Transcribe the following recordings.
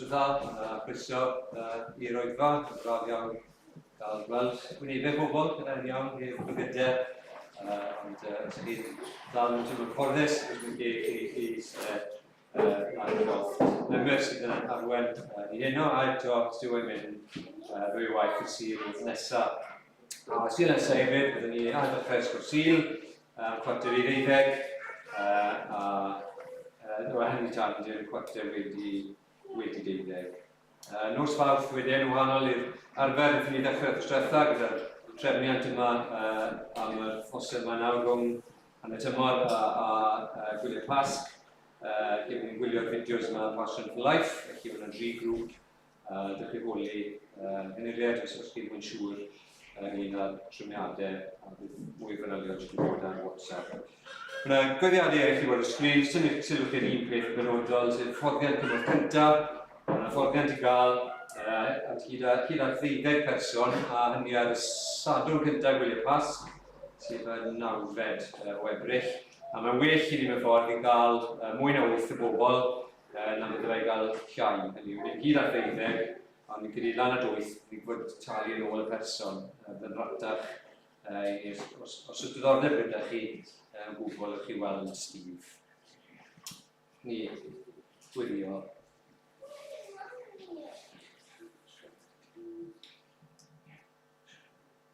dwytha, a croeso i'r oedfa, yn braf iawn gael gweld wynebau pobl yn iawn i'r bygydau, ond os ydych chi'n dal yn teimlo'n cyfforddus, os mae'n ge i chi lan y llofft. Member sydd yn arwen ni heno, a eto, Stu yn mynd ddwy waith y Sul nesaf. A Sul nesaf hefyd, byddwn ni ar ddechrau Ysgol Sul, 11:45, a no, hynny tan dim 12:15. Nos Fawrth wedyn, yn wahanol i'r arfer, wnaethon ni ddechrau wythnos diwetha gyda'r trefniant yma am yr wythnosau yma nawr rhwng hanner tymor a, a, a gwyliau Pasg, lle byddwn ni'n gwylio'r fideos yma Passion for Life, felly mae yna dri grŵp. Dewch i holi henuriaid os ydych chi ddim yn siŵr ynglyn â'r trefniadau a bydd mwy o fanylion sydd wedi bod ar WhatsApp. Mae yna gweddiadau eraill i weld y sgrin, symud sylw chi'r un peth yn benodol, sef fforddiant cymorth cyntaf. Mae yna fforddiant i gael at hyd, at, hyd at ddeuddeg person, a hynny ar y Sadwrn cyntaf gwyliau Pasg, sef y nawfed o Ebrill. A mae'n well i ni mewn ffordd i gael mwy na wyth o bobl na bydde fe i gael llai. Hynny yw, ddim hyd at ddeuddeg, ond ni'n credu lan at wyth, ni'n gwybod talu yn ôl y person, bydd ratach i, os, os oes diddordeb gyda chi yn gwbl, ewch chi weld Steve. Ni gwylio.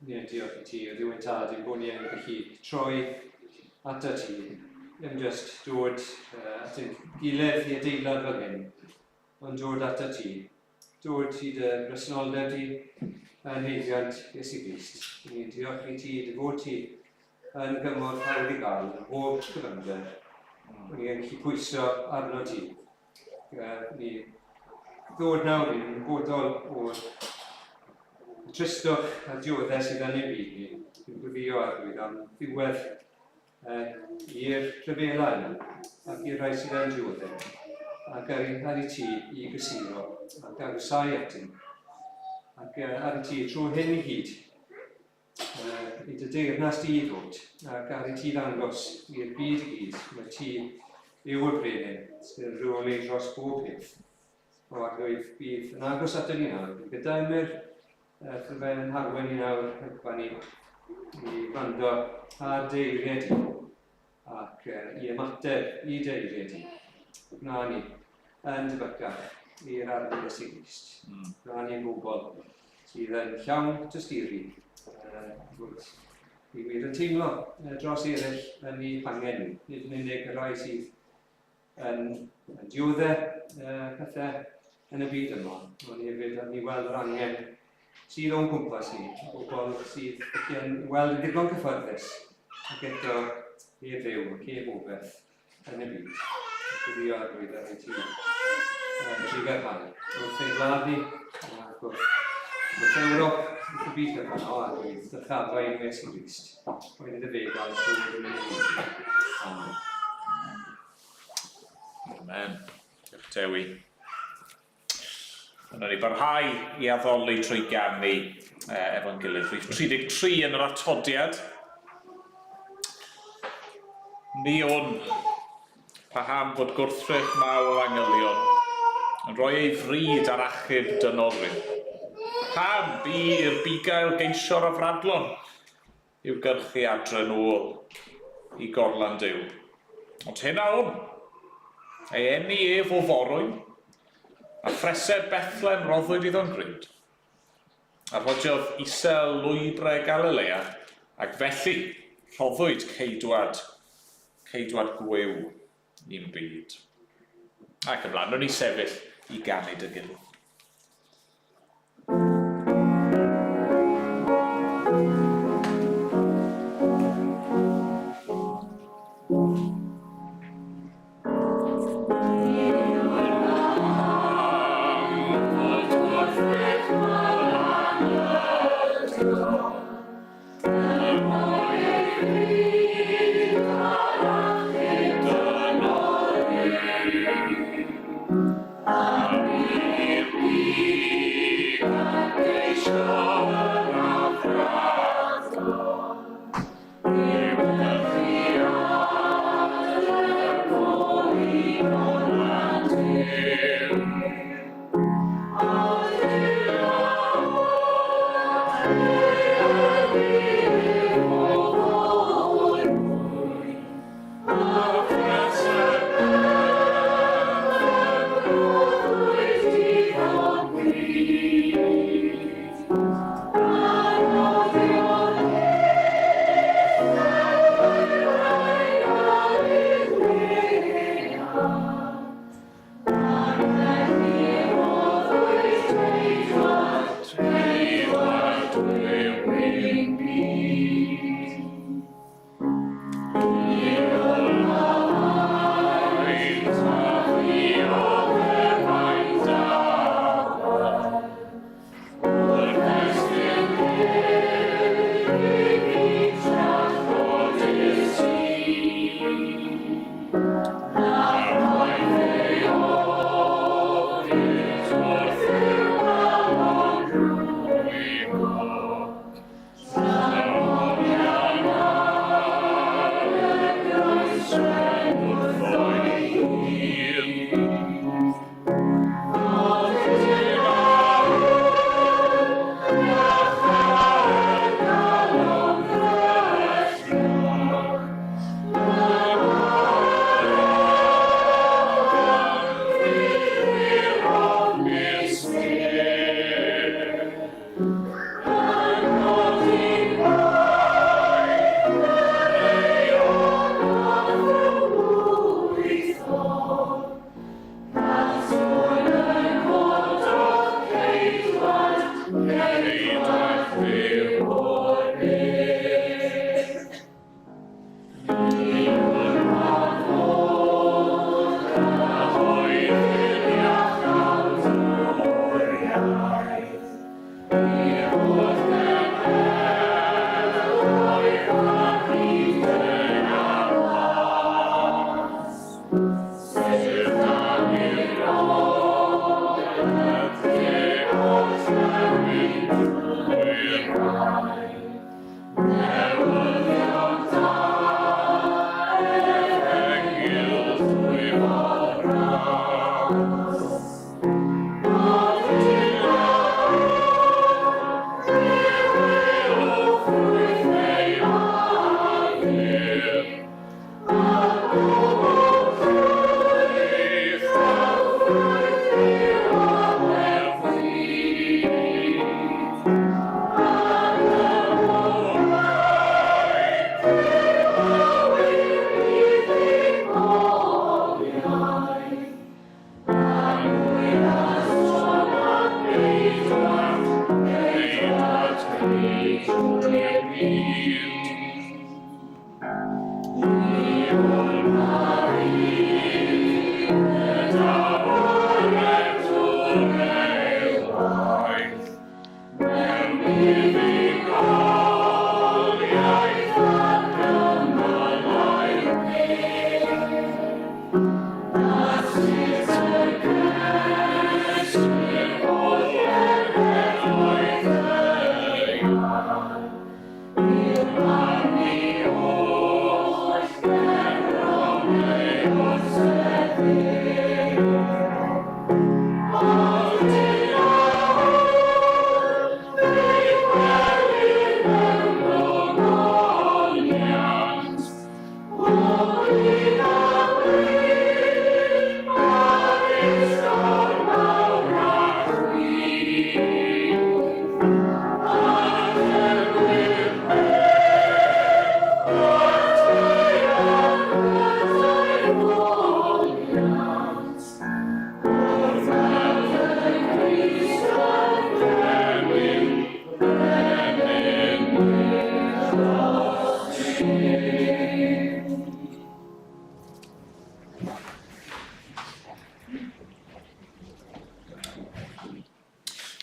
Ie, diolch i ti, o Dduw ein Tad, ein bod ni yn gallu troi ato ti, ddim jyst dod uh, at ein gilydd i adeilad fel hyn, ond dod ato ti, dod i dy bresenoldeb di yn haeddiant Iesu Grist. Ni'n diolch i ti dy fod ti yn gymorth hawdd i gael yn mhob cyfyngder. Ni yn gallu pwyso arno ti. Ni ddod nawr i'n ymwybodol o'r tristwch a'r dioddef sydd yn ein byd ni. Dwi'n gweddio arglwydd am ddiwedd i'r rhyfela yna ac i'r rhai sydd yn dioddef ac ar, ar i ti i gysuro ac agosau atyn ac ar i ti trwy hyn i gyd i dy deyrnas di i ddod, ac ar i ti ddangos i'r byd i gyd, mae ti yw y brenin sy'n rheoli dros bob peth. O Arglwydd, bydd yn agos ato ni nawr, bydd gyda Emyr, uh, fe'n harwen ni nawr, helpa ni i wrando ar dy eiriau di, ac uh, i ymateb i dy eiriau di. Gwna ni yn debycach i'r Arglwydd Iesu Grist. Gwna ni'n bobl sydd yn llawn tosturi, uh, fod i wir yn teimlo dros eraill yn eu hangen nhw, nid yn unig y rhai sydd yn, yn dioddau pethau yn y byd yma, ond hefyd yn ni weld yr angen sydd o'n cwmpas ni, bobl sydd yn weld yn ddigon cyffyrddus ac eto heb fyw ac heb obeith yn y byd. Gweddio arglwydd ar ei ti yn trugarhau wrth ein gwlad ni ac wrth, wrth Ewrop, wrth y byd gyfan, o arglwydd, dyrchafa i Iesu Grist, oedd iddo fe gael llwyr yn y byd. Amen. Amen. Diolch Dewi. Yna ni barhau i addoli trwy ganu efo'n gilydd. Rhif 33 yn yr atodiad. Ni wn paham fod gwrthrych mawr angylion yn rhoi ei fryd ar achub dynolryw. Pam bu i'r bugail geisio'r afradlon i'w gyrchu adre nôl i gorlan Duw. Ond hyn a wn, ei eni ef o forwyn, a phreseb Bethlem roddwyd iddo'n grud. A rhodiodd isel lwybrau Galilea, ac felly rhoddwyd ceidwad, ceidwad gwiw i'n byd. Ac ymlaen, nhw'n i sefyll i ganu dy gilydd.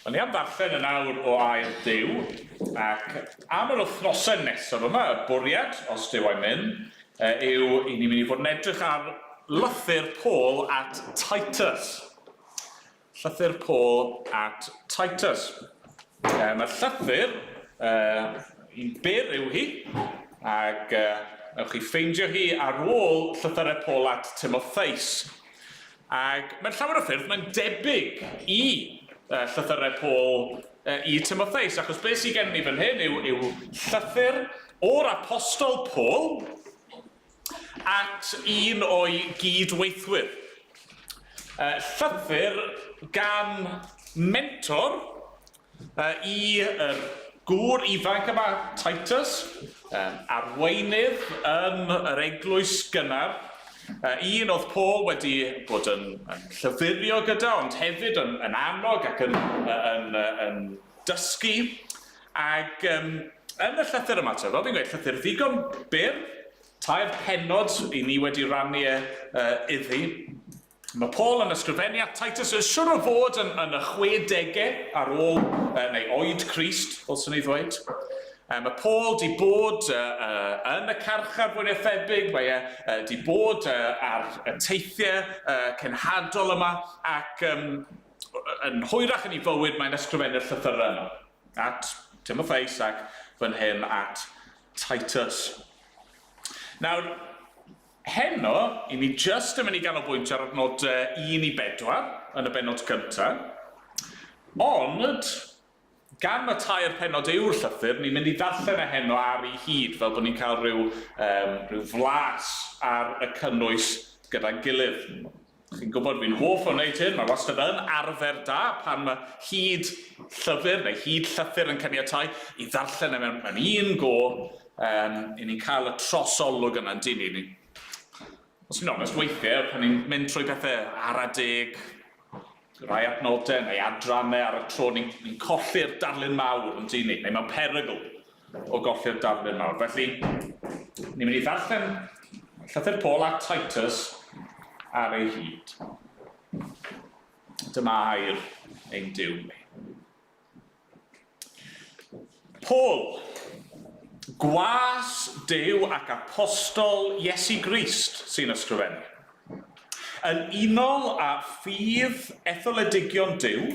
O'n i am ddarllen yn awr o air Duw, ac am yr wythnosau nesaf yma, y bwriad, os Duw a'i mynd, yw i ni'n mynd i fod yn edrych ar lythyr Paul at Titus. Llythyr Paul at Titus. Mae'r llythyr, un byr yw hi, ac ewch chi ffeindio hi ar ôl llythyrau Paul at Timotheus. Ac mewn llawer o ffyrdd mae'n debyg i llythyrau Paul i Timotheus, achos beth sydd gen ni fan hyn yw, yw llythyr o'r apostol Paul at un o'i gyd-weithwyr. Llythyr gan mentor i yr gŵr ifanc yma, Titus, arweinydd yn yr eglwys gynnar, un oedd Paul wedi bod yn, yn llyfurio gyda, ond hefyd yn, yn annog ac yn, yn, yn dysgu. Ac um, yn y llythyr yma, te, fel fi'n gweud, llythyr ddigon byr, tair pennod i ni wedi rannu e iddi. Mae Paul yn ysgrifennu at Titus, yn siwr o fod yn, yn y chwedegau ar ôl, neu oed Crist, ddylswn i ddweud. Mae Paul di bod yn y carchar fwy neu thebyg, mae e di bod ar y teithiau cenhadol yma, ac um, yn hwyrach yn ei fywyd mae'n ysgrifennu'r llythyrau yma at Timotheus ac fan hyn at Titus. Nawr, Heno, i ni jyst yn mynd i ganolbwyntio ar adnodau 1 i 4 yn y bennod gyntaf. Ond, gan y tair pennod yw'r llythyr, ni'n mynd i ddarllen e heno ar ei hyd, fel bod ni'n cael rhyw, um, rhyw flas ar y cynnwys gyda'n gilydd. Chi'n gwybod fi'n hoff o wneud hyn, mae wastad yn arfer da pan mae hyd llyfr neu hyd llythyr yn caniatáu i ddarllen e mewn, mewn un go, um, i ni'n cael y trosolwg yna, yn dyn ni. Os fi'n onest, weithiau, pan ni'n mynd trwy pethau ara deg, rai adnodau neu adrannau ar y tro, ni'n ni colli'r darlun mawr, yn dyn ni, neu mewn perygl o golli'r darlun mawr. Felly, ni'n mynd i ddarllen llythyr Paul at Titus ar ei hyd. Dyma air ein Duw ni. Paul, gwas Duw ac apostol Iesu Grist sy'n ysgrifennu. Yn unol â ffydd etholedigion Duw,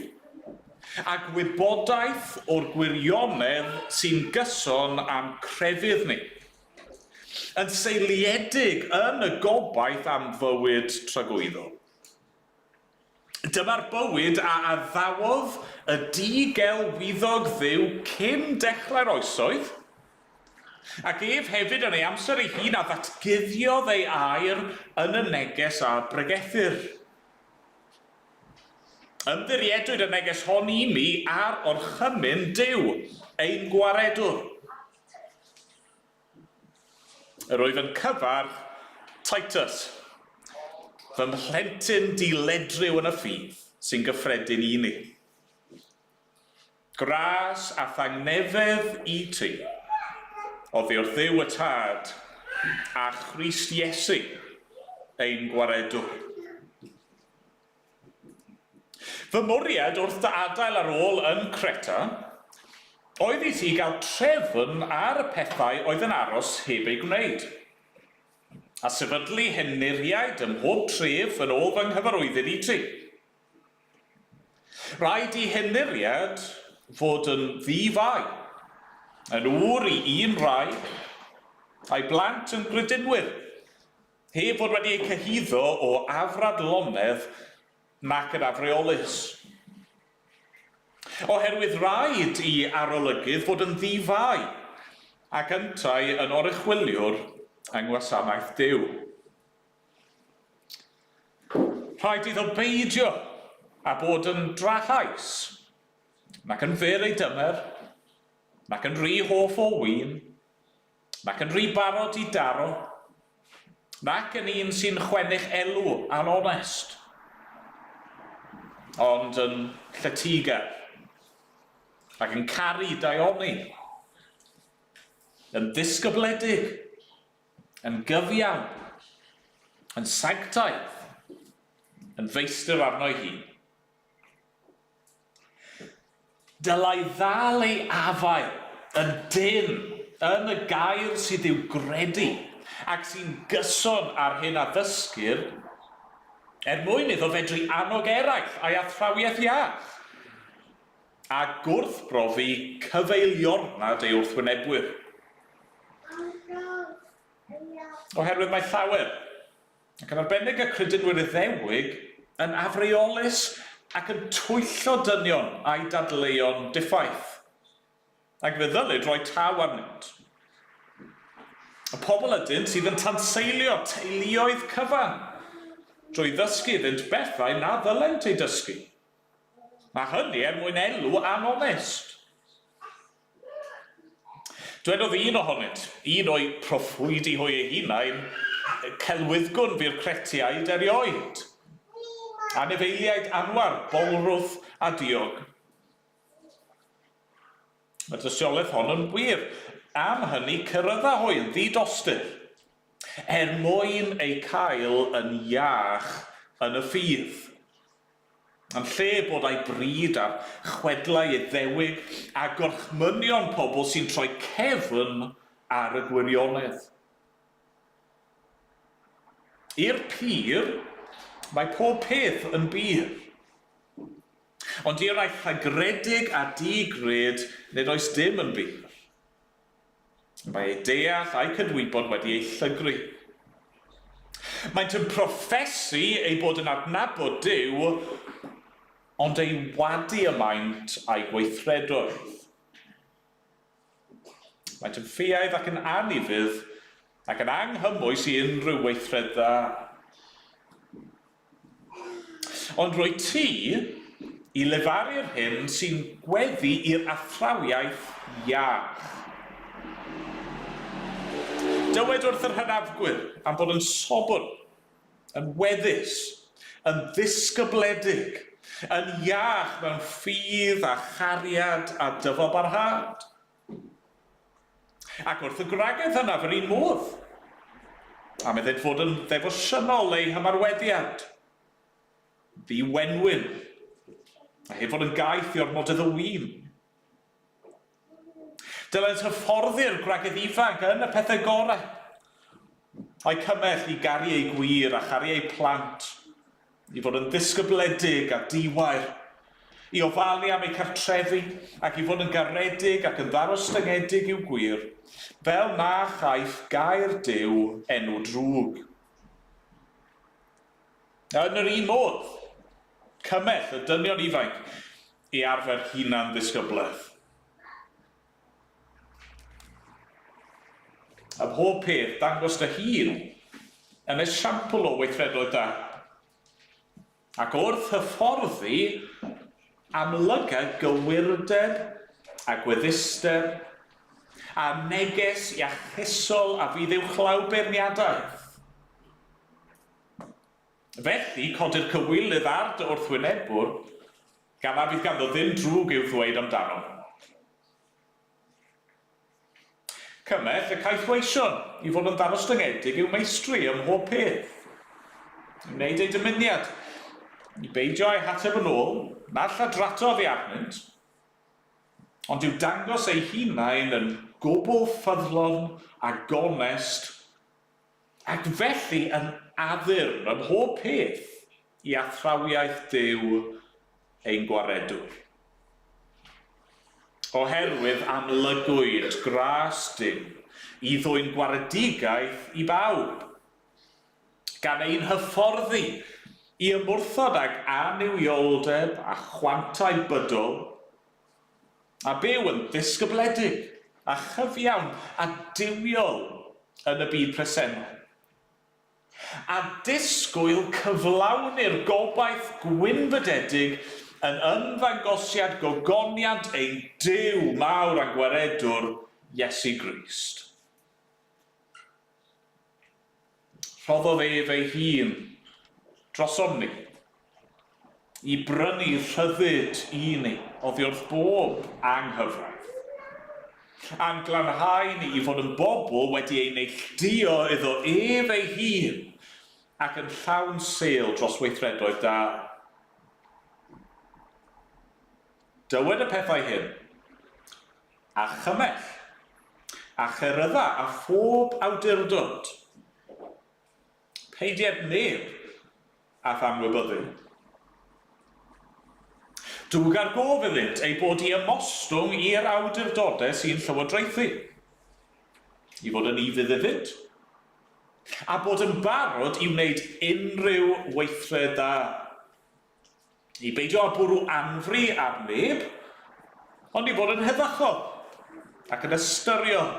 a gwybodaeth o'r gwirionedd sy'n gyson â'n crefydd ni, yn seiliedig yn y gobaith am fywyd tragwyddol. Dyma'r bywyd a addawodd y di-gelwyddog Dduw cyn dechrau'r oesoedd, ac ef hefyd yn ei amser ei hun a ddatguddiodd ei air yn y neges a bregethir. Ymddiriedwyd y neges hon i mi ar orchymyn Duw, ein Gwaredwr. Yr oedd yn cyfarch Titus, fy mhlentyn diledryw yn y ffydd, sy'n gyffredin i ni. Gras a thangnefedd i ti, oddi wrth Dduw y Tad, a Christ Iesu, ein Gwaredwr. Fy mwriad wrth dy adael ar ôl yn Creta oedd i ti gael trefn ar y pethau oedd yn aros heb eu gwneud, a sefydlu henuriaid ym mhob tref yn ôl fy nghyfarwyddyd i ti. Rhaid i henuriad fod yn ddi-fai, yn ŵr i un wraig, a'i blant yn gredinwyr, Heb fod wedi eu cyhuddo o afradlonedd nac yn afreolus. Oherwydd rhaid i arolygydd fod yn ddi-fai, ac yntau yn oruchwyliwr yng ngwasanaeth Duw. Rhaid iddo beidio â bod yn drahaus, nac yn fyr ei dymer, nac yn rhy hoff o win, Nac yn rhy barod i daro, nac yn un sy'n chwennych elw anonest, ond yn lletygar, ac yn caru daioni, yn ddisgybledig, yn gyfiawn, yn sanctaidd, yn feistr arno'i hun. Dylai ddal ei afael yn dynn yn y gair sydd i'w gredu ac sy'n gyson â'r hyn a ddysgir, er mwyn iddo fedru annog eraill a'i athrawiaeth iach, a gwrthbrofi cyfeiliornad ei wrthwynebwyr. Oherwydd mae llawer, ac yn arbennig y credinwyr Iddewig, yn afreolus ac yn twyllo dynion a'u dadleuon diffaith, ac fe ddylid rhoi taw arnynt. Y pobl ydynt sydd yn tanseilio teuluoedd cyfan drwy ddysgu iddynt bethau na ddylent eu dysgu, a hynny er mwyn elw anonest. Dwedodd un ohonynt, un o'u proffwydi hwy eu hunain, Celwyddgwn fu'r Cretiaid erioed. Anifeiliaid anwar, bolrwth a diog. Mae'r dystiolaeth hon yn wir. Am hynny cyrraedda hwy yn ddi-dostur, er mwyn eu cael yn iach yn y ffydd. Yn lle bod â'i bryd ar chwedlau Iddewig a gorchmynion pobl sy'n troi cefn ar y gwirionedd. I'r pur, mae pob peth yn bur. Ond i'r rhai llygredig a di-gred, nid oes dim yn bur. Mae eu deall a'u cydwybod wedi eu llygru. Maent yn proffesu eu bod yn adnabod Duw, ond ei wadu y maent a'i gweithredoedd. Maent yn ffiaidd ac yn anufudd ac yn anghymwys i unrhyw weithred dda. Ond rwyt ti i lefaru'r hyn sy'n gweddu i'r athrawiaeth iach. Dywed wrth yr hynafgwyr am fod yn sobr, yn weddus, yn ddisgybledig, yn iach mewn ffydd a chariad a dyfalbarhad. Ac wrth y gwragedd hynaf yr un modd, am iddynt fod yn ddefosiynol eu hymarweddiad, ddi-wenwyn, a heb fod yn gaeth i ormodedd o win. Dylent hyfforddi'r gwragedd ifanc yn y pethau gorau, a'u cymell i garu eu gwir a charu eu plant, i fod yn ddisgybledig a diwair. i ofalu am eu cartrefi ac i fod yn garedig ac yn ddarostyngedig i'w gwŷr, fel na chaiff gair Duw enw drwg. Yn yr un modd, cymell y dynion ifainc i arfer hunan-ddisgyblaeth. Ym mhob peth, dangos dy hun yn esiampl o weithredoedd da. Ac wrth hyfforddi, amlyga gywirdeb a gwedduster a neges iachusol a fydd uwchlaw beirniadaeth. Felly, codi'r cywilydd ar dy wrthwynebwr, gan na fydd ganddo ddim drwg i'w ddweud amdano. Cymell y caethweision i fod yn ddarostyngedig i'w meistri ym mhob peth, i wneud eu dymuniad, i beidio â'u hateb yn ôl, na lladrata oddi arnynt, ond i'w dangos eu hunain yn gwbl ffyddlon a gonest, ac felly yn addurn ym mhob peth i athrawiaeth Duw ein Gwaredwr. Oherwydd amlygwyd gras Duw i ddwyn gwaredigaeth i bawb, gan ein hyfforddi i ymwrthod ag annuwioldeb a chwantau bydol, a byw yn ddisgybledig a chyfiawn a duwiol yn y byd presennol, a disgwyl cyflawni'r gobaith gwynfydedig yn ymddangosiad gogoniant ein Duw mawr a'n Gwaredwr, Iesu Grist. Rhoddodd ef ei hun drosom ni, i brynu rhyddid i ni oddi wrth bob anghyfraith, a'n glanhau ni i fod yn bobl wedi eu neilltuo iddo ef ei hun, ac yn llawn sêl dros weithredoedd da. Dywed y pethau hyn, a chymell, a cherydda a phob awdurdod. Peidied neb a'th anwybyddu. Dwg ar gof iddynt eu bod i ymostwng i'r awdurdodau sy'n llywodraethu, i fod yn ufudd iddynt, a bod yn barod i wneud unrhyw weithred dda. I beidio â bwrw anfri ar neb, ond i fod yn heddychol ac yn ystyriol,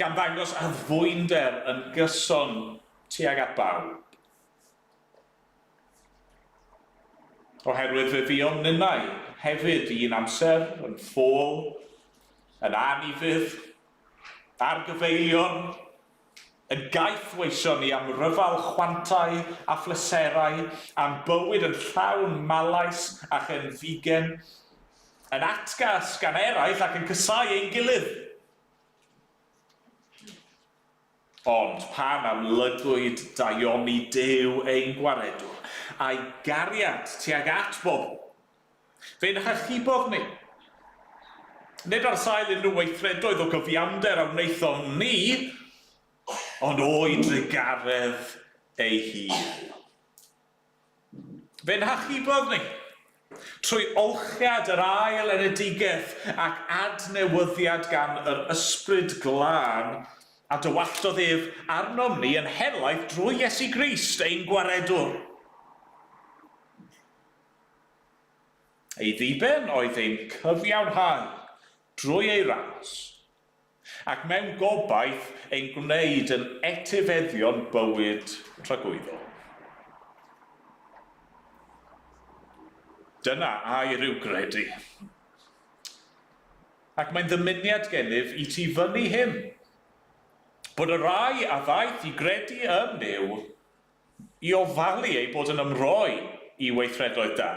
gan ddangos addfwynder yn gyson tuag at bawb. Oherwydd fe fuom ninnau hefyd un amser yn ffôl, yn anufudd, ar gyfeiliorn, Yn gaethweision ni am ryfel chwantau a phleserau, a'n bywyd yn llawn malais a chenfigen, yn atgas gan eraill ac yn casáu ein gilydd. Ond pan amlygwyd daioni Duw ein Gwaredwr, a'i gariad tuag at bobl, Fe'n hachubodd ni. Nid ar sail unrhyw weithredoedd o gyfiawnder a wnaethom ni, ond o'i drugaredd ei hun. Fe'n hachubodd ni trwy olchiad yr ail enedigaeth ac adnewyddiad gan yr Ysbryd Glân a dywalltodd ef arnom ni yn helaeth drwy Iesu Grist, ein Gwaredwr. Ei ddiben oedd ein cyfiawnhau drwy ei ras, ac mewn gobaith ein gwneud yn etifeddion bywyd tragwyddol. Dyna air i'w gredu. Ac mae'n ddymuniad gennyf i ti fynnu hyn, bod y rhai a ddaeth i gredu yn Nuw i ofalu eu bod yn ymroi i weithredoedd da.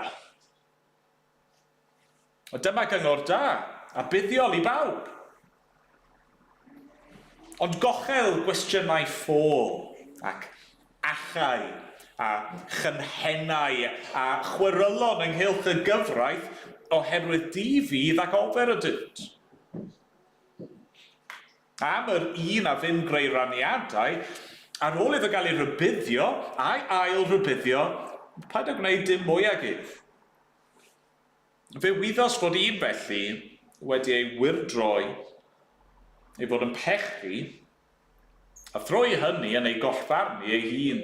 Dyma gyngor da a buddiol i bawb. Ond gochel gwestiynau ffôl ac achau a chynhennau a chwerylon ynghylch y gyfraith oherwydd di-fudd ac ofer ydynt. Am yr un a fyn greu raniadau, ar ôl iddo gael ei rhybuddio a'i ail-rhybuddio, paid â gwneud dim mwy ag ef. Fe wyddos fod un felly wedi ei wyrdroi, ei fod yn pechu, a thrwy hynny yn ei gollfarnu ei hun.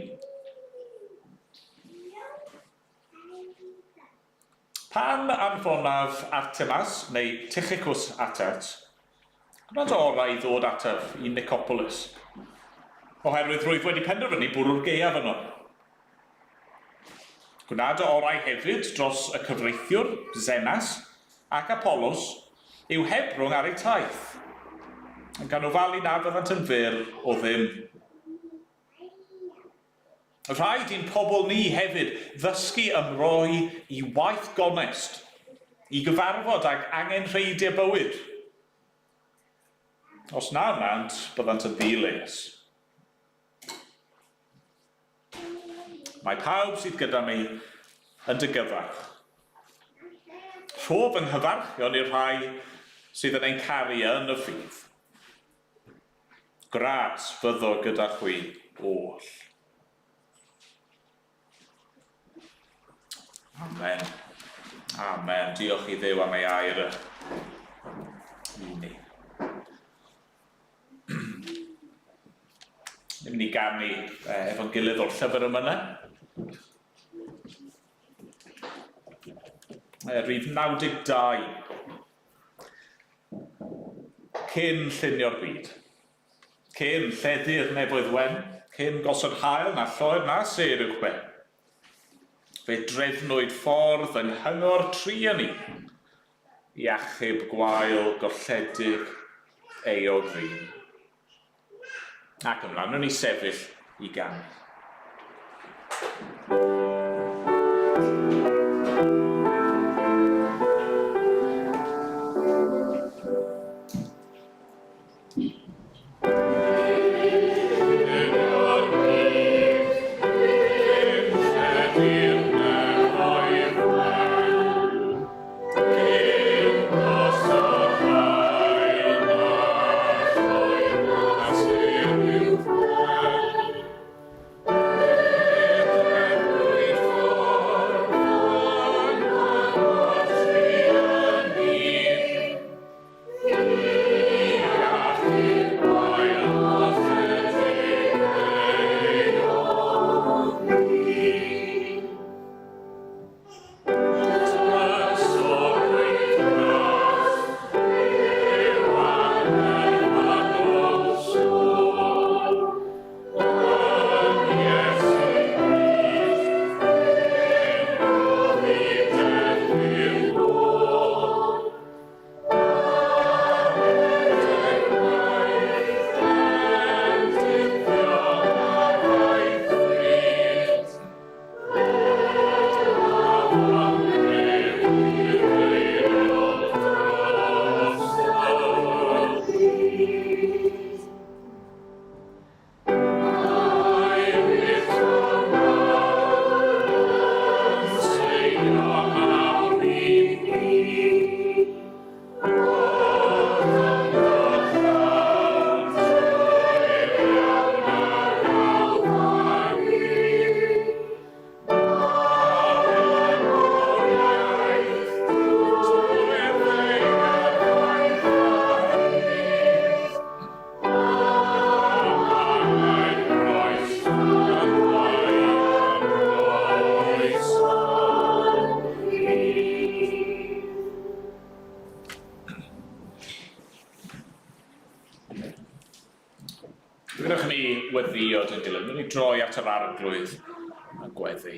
Pan anfonaf Artemas neu Tychicus atat, gwna dy orau i ddod ataf i Nicopolis, oherwydd rwyf wedi penderfynu bwrw'r gaeaf yno. Gwna dy orau hefyd dros y cyfreithiwr, Zenas, ac Apollos, i'w hebrwng ar eu taith, gan ofalu na fyddant yn fyr o ddim. Rhaid i'n pobl ni hefyd ddysgu ymroi i waith gonest, i gyfarfod ag angenrheidiau bywyd. Os na wnânt, byddant yn ddi-les. Mae pawb sydd gyda mi yn dy gyfarch. Rho fy nghyfarchion i'r rhai sydd yn ein caru yn y ffydd. Gras fyddo gyda chwi oll. Amen. Amen. Diolch i Dduw am ei air i ni. Ni'n mynd i ganu efo'n gilydd o'r llyfr yma yna. Rhif 92. Cyn llunio'r byd. Cyn lledu'r nefoedd wen, cyn gosod haul na lloer na sêr uwchben. Fe drefnwyd ffordd yng nghyngor trueni i achub gwael golledig euog ddyn. Ac ymlaen ni sefyll i ganu. Gwnewch ni weddïo dyn gilydd. Nw'n ni droi at yr arglwydd a gweddi.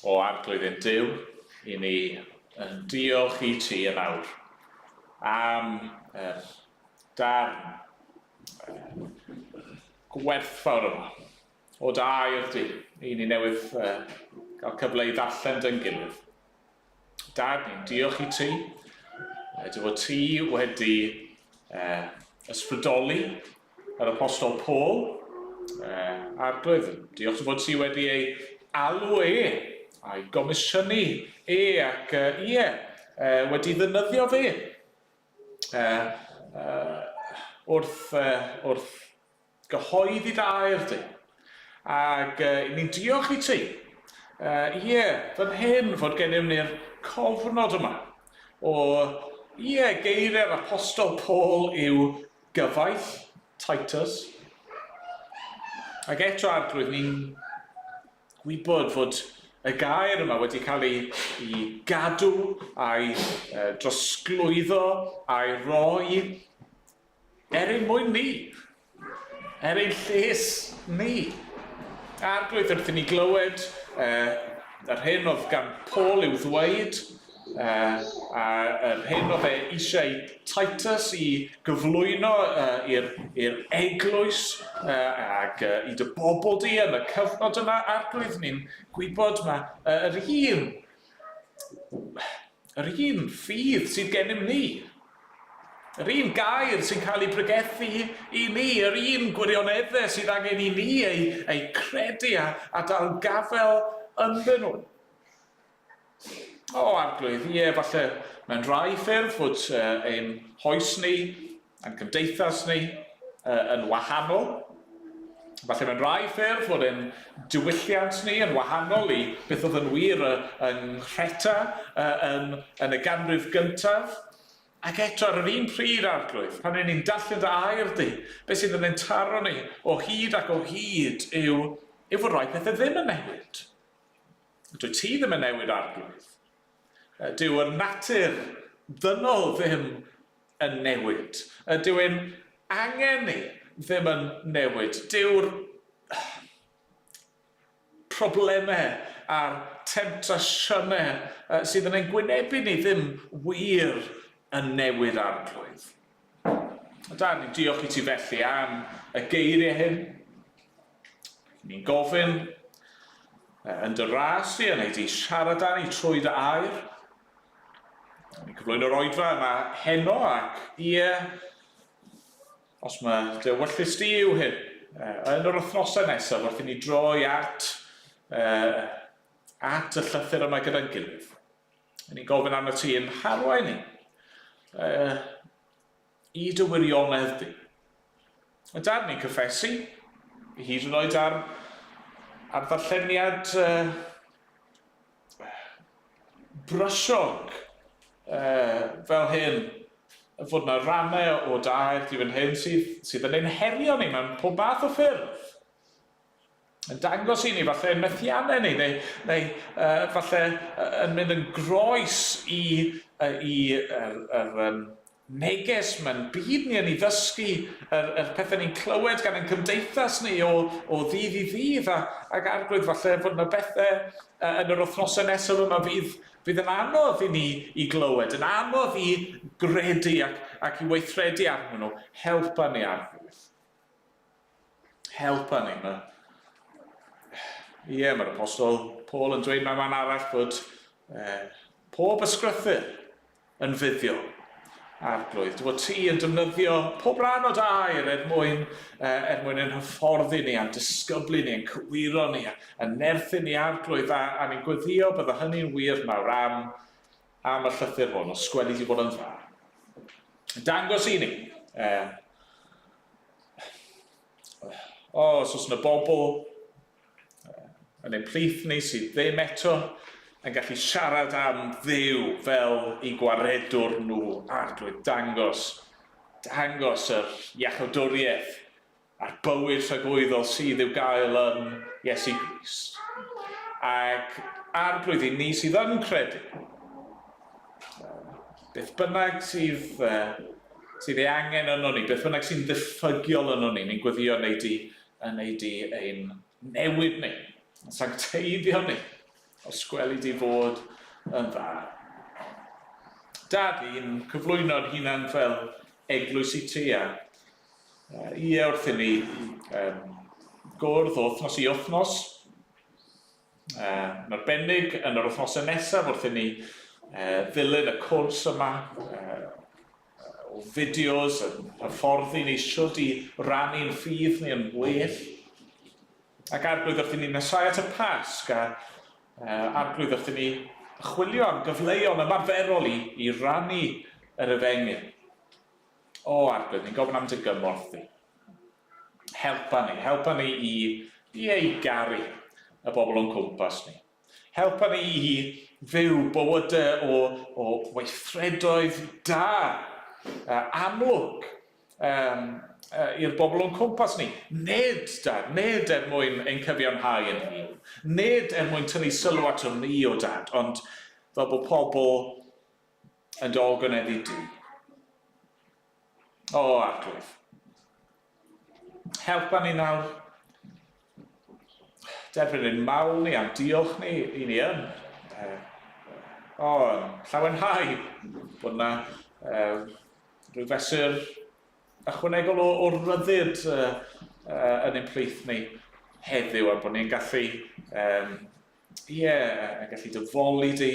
O Arglwydd ein Duw, i ni yn diolch i ti yn awr am yr darn gwerthfawr yma o dy air di, i ni newydd gael cyfle i ddarllen dy'n gilydd. Dad, ni'n diolch i ti, dy fod ti wedi ysbrydoli yr Apostol Paul, Arglwydd, diolch dy fod ti wedi ei alw e, a'i gomisiynu e ac ie, wedi ddynyddio fe wrth, wrth gyhoeddi dy air di. Ac ni'n diolch i ti. Ie, fan hyn fod gennym ni'r cofnod yma o, ie, geiriau'r apostol Paul i'w gyfaill, Titus. Ac eto, Arglwydd, ni'n gwybod fod y gair yma wedi cael ei, ei gadw a'i drosglwyddo a'i roi er ein mwyn ni, er ein lles ni. Arglwydd, wrth i ni glywed yr hyn oedd gan Paul i'w ddweud, a yr hyn oedd e eisiau Titus i gyflwyno i'r i'r eglwys ac i dy bobl di yn y cyfnod yma, Arglwydd, ni'n gwybod mae yr un yr un ffydd sydd gennym ni, yr un gair sy'n cael ei bregethu i ni, yr un gwirioneddau sydd angen i ni ei, ei credu a, a dal gafael ynddyn nhw. O, Arglwydd, ie, falle mewn rhai ffyrdd fod ein hoes ni, a'n cymdeithas ni, yn wahanol. Falle mewn rhai ffyrdd fod ein diwylliant ni yn wahanol i beth oedd yn wir yng Nghreta yn, yn y ganrif gyntaf. Ac eto, ar yr un pryd, Arglwydd, pan ry'n ni'n darllen dy air di, beth sydd yn ein taro ni o hyd ac o hyd yw, yw fod rhai pethau ddim yn newid. Dwyt ti ddim yn newid, Arglwydd. Dyw yr natur ddynol ddim yn newid. Dyw ein angen ni ddim yn newid. Dyw'r problemau a'r temtasiynau sydd yn ein gwynebu ni ddim wir yn newid, Arglwydd. Da, ni'n diolch i ti felly am y geiriau hyn. Ni'n gofyn yn dy ras di, a wneud i siarad â ni trwy dy air. Ni'n cyflwyno'r oedfa yma heno ac ie, os mae dy ewyllys di yw hyn, yn yr wythnosau nesaf wrth i ni droi at, at y llythyr yma gyda'n gilydd. Ni'n gofyn arno ti yn harwain ni i dy wirionedd di. A dad ni'n cyffesu, hyd yn oed ar, ar ddarlleniad brysiog fel hyn, fod yna rannau o dair di fan hyn sydd, sydd yn ein herio ni mewn pob math o ffyrdd. Yn dangos i ni falle ein methiannau ni, neu, neu falle yn mynd yn groes i, i yr, yr um, neges mae'n byd ni yn ei ddysgu, yr, yr pethau ni'n clywed gan ein cymdeithas ni o, o ddydd i ddydd, a, ac Arglwydd falle fod yna bethau yn yr wythnosau nesaf yma fydd, fydd yn anodd i ni i glywed, yn anodd i gredu ac, ac i weithredu arnyn nhw. Helpa ni, Arglwydd. Helpa ni. Mae... Ie, mae'r apostol Paul yn dweud mewn man arall bod eh, pob ysgrythyr yn fuddiol. Arglwydd, dy fod ti yn defnyddio pob rhan o dy air er mwyn, eh, er mwyn ein hyfforddi ni, a'n disgyblu ni, yn cywiro ni, yn nerthu ni, Arglwydd, a, a ni'n gweddio bydda hynny'n wir nawr am, am y llythyr hwn, os gweli di fod yn dda. Dangos i ni, eh, O, os oes yna bobl yn ein plith ni sydd ddim eto yn gallu siarad am Dduw fel i gwaredwr nhw, Arglwydd, dangos, dangos yr iachawdwriaeth a'r bywyd tragwyddol sydd i'w gael yn Iesu Grist. Ac Arglwydd, i ni sydd yn credu, beth bynnag sydd sydd ei angen yno ni, beth bynnag sy'n ddiffygiol yno ni, ni'n gweddio wnei di, yn ei di ein newid ni, yn sancteiddio ni, os gweli di fod yn dda. Dad, i'n cyflwyno'n hunan fel eglwys i ti a ie wrth i ni um, gwrdd o wythnos i wythnos, yn arbennig yn yr wythnosau nesaf wrth i ni ddilyn y cwrs yma o fideos yn hyfforddi ni shwt i rannu'n ffydd ni yn well. Ac Arglwydd wrth i ni nesau at y Pasg a Arglwydd wrth i ni chwilio am gyfleon ymarferol i, i rannu yr efengyl. O Arglwydd, ni'n gofyn am dy gymorth di. Helpa ni, helpa ni i Ie, i garu y bobl o'n cwmpas ni. Helpa ni i fyw bywydau o, o weithredoedd da, amlwg, um, i'r bobl o'n cwmpas ni. Nid, Dad, nid er mwyn ein cyfiawnhau yn hun. Nid er mwyn tynnu sylw ato ni o Dad, ond fel bod pobl yn dy ogoneddu di. O, Arglwydd. Helpa ni nawr. Derbyn ein mawl ni a'n diolch ni i ni yn. O, llawenhau bod yna rhyw fesur ychwanegol o, o ryddid yn ein plith ni heddiw a bod ni'n gallu um, ie, yeah, yn gallu dyfoli di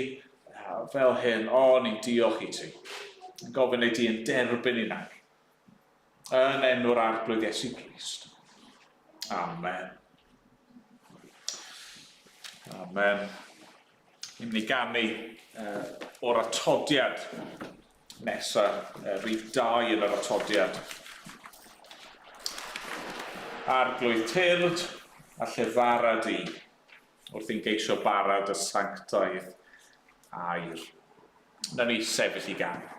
fel hyn. O, ni'n diolch i ti. Yn gofyn i ti yn derbyn i nawr. Yn enw'r Arglwydd Iesu Grist. Amen. Amen. Ni'n mynd i ganu o'r atodiad nesaf, rhif 2 yn yr atodiad. Arglwydd tyrd a llefara di wrth i'n geisio bara dy sanctaidd air. Na ni sefyll i ganu.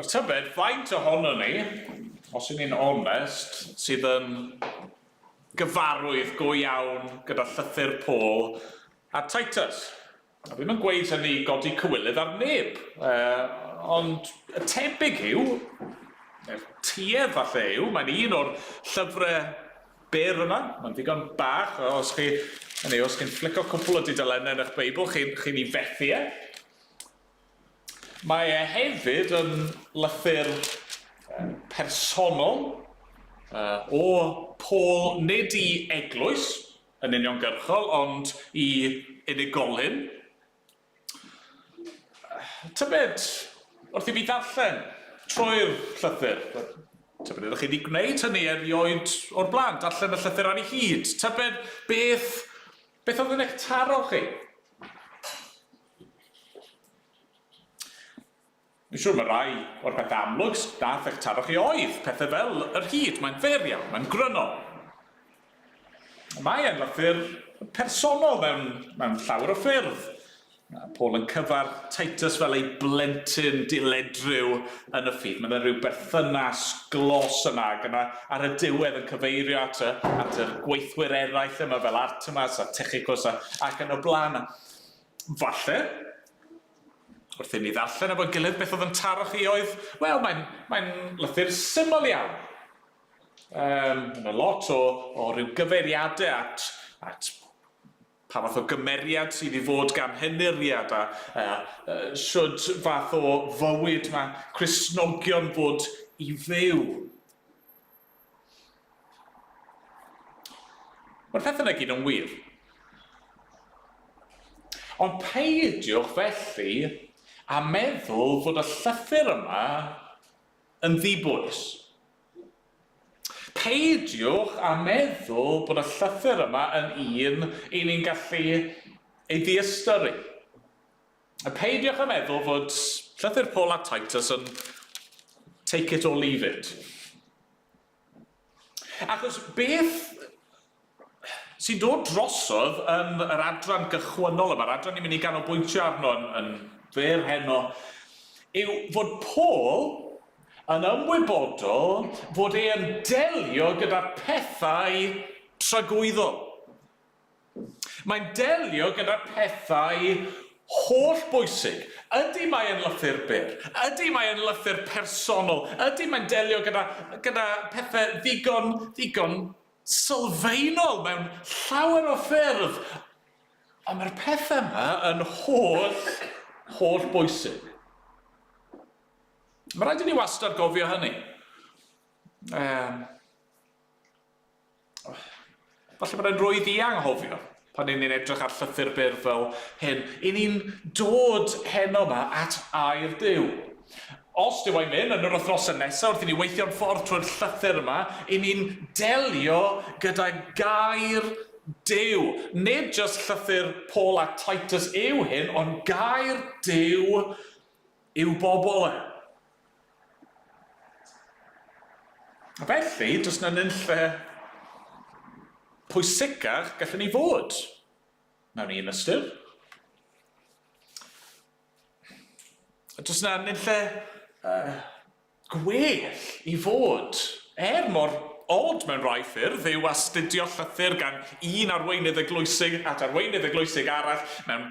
Nawr tybed, faint ohono ni, os y'n ni'n onest, sydd yn gyfarwydd go iawn gyda llythyr Paul a Titus? A fi ddim yn gweud hynny i godi cywilydd ar neb, ond y tebyg yw, neu'r tuedd falle yw, mae'n un o'r llyfrau byr yma, mae'n ddigon bach, os chi, hynny os chi'n fflico cwpl o dudalennau yn eich Beibl, chi'n chi ei fethu e. Mae e hefyd yn lythyr personol o Paul, nid i eglwys, yn uniongyrchol, ond i unigolyn. Tybed, wrth i fi ddarllen trwy'r llythyr, tybed ydych chi wedi gwneud hynny erioed o'r blaen, darllen y llythyr ar ei hyd, tybed beth, beth oedd yn eich taro chi? Dwi'n siŵr mae rai o'r pethau amlwg nath eich taro chi oedd pethau fel yr hyd, mae'n fer iawn, mae'n gryno. Mae e'n lythyr personol mewn, mewn llawer o ffyrdd. Mae Paul yn cyfarch Titus fel ei blentyn diledryw yn y ffydd. Mae yna rhyw berthynas glos yna, ac yna ar y diwedd yn cyfeirio at y, at yr gweithwyr eraill yma fel Artemas a Tychicus a, ac yn y blaen. Falle, Wrth i ni ddarllen efo'n gilydd, beth oedd yn taro chi oedd, wel, mae'n mae lythyr syml iawn. Um, yna lot o, o ryw gyfeiriadau at, at pa fath o gymeriad sydd i fod gan henuriad a uh, uh, shwd fath o fywyd mae Cristnogion fod i fyw. Mae'r pethau yna gyd yn wir. Ond peidiwch felly a meddwl fod y llythyr yma yn ddibwys. Peidiwch a meddwl bod y llythyr yma yn un i ni'n gallu ei ddiystyru. A peidiwch â meddwl fod llythyr Paul at Titus yn take it or leave it. Achos beth sy'n dod drosodd yn yr adran gychwynnol yma, yr adran ni'n mynd i ganolbwyntio arno yn, yn fyr heno, yw fod Paul yn ymwybodol fod e yn delio gyda pethau tragwyddol. Mae'n delio gyda phethau holl bwysig. Ydy mae e'n lythyr byr? Ydy mae e'n lythyr personol? Ydy mae'n delio gyda, gyda pethau ddigon, ddigon sylfaenol mewn llawer o ffyrdd? Ond mae'r pethau yma yn holl, holl bwysig. Mae rhaid i ni wastad gofio hynny. Um, Falle bod e'n rwydd i anghofio pan ni'n edrych ar llythyr byr fel hyn. I ni'n dod heno yma at air Duw. Os dyw e'n mynd yn yr wythnosau nesaf wrth i ni weithio'n ffordd trwy'r llythyr yma, i ni'n delio gyda gair Duw. Nid jyst llythyr Paul a Titus yw hyn, ond gair Duw i'w bobl e. A felly, does na nunlle pwysicach gallwn ni fod, mewn un ystyr. Does na nunlle uh, gwell i fod, er mor od mewn rhai ffyrdd yw astudio llythyr gan un arweinydd eglwysig at arweinydd eglwysig arall mewn,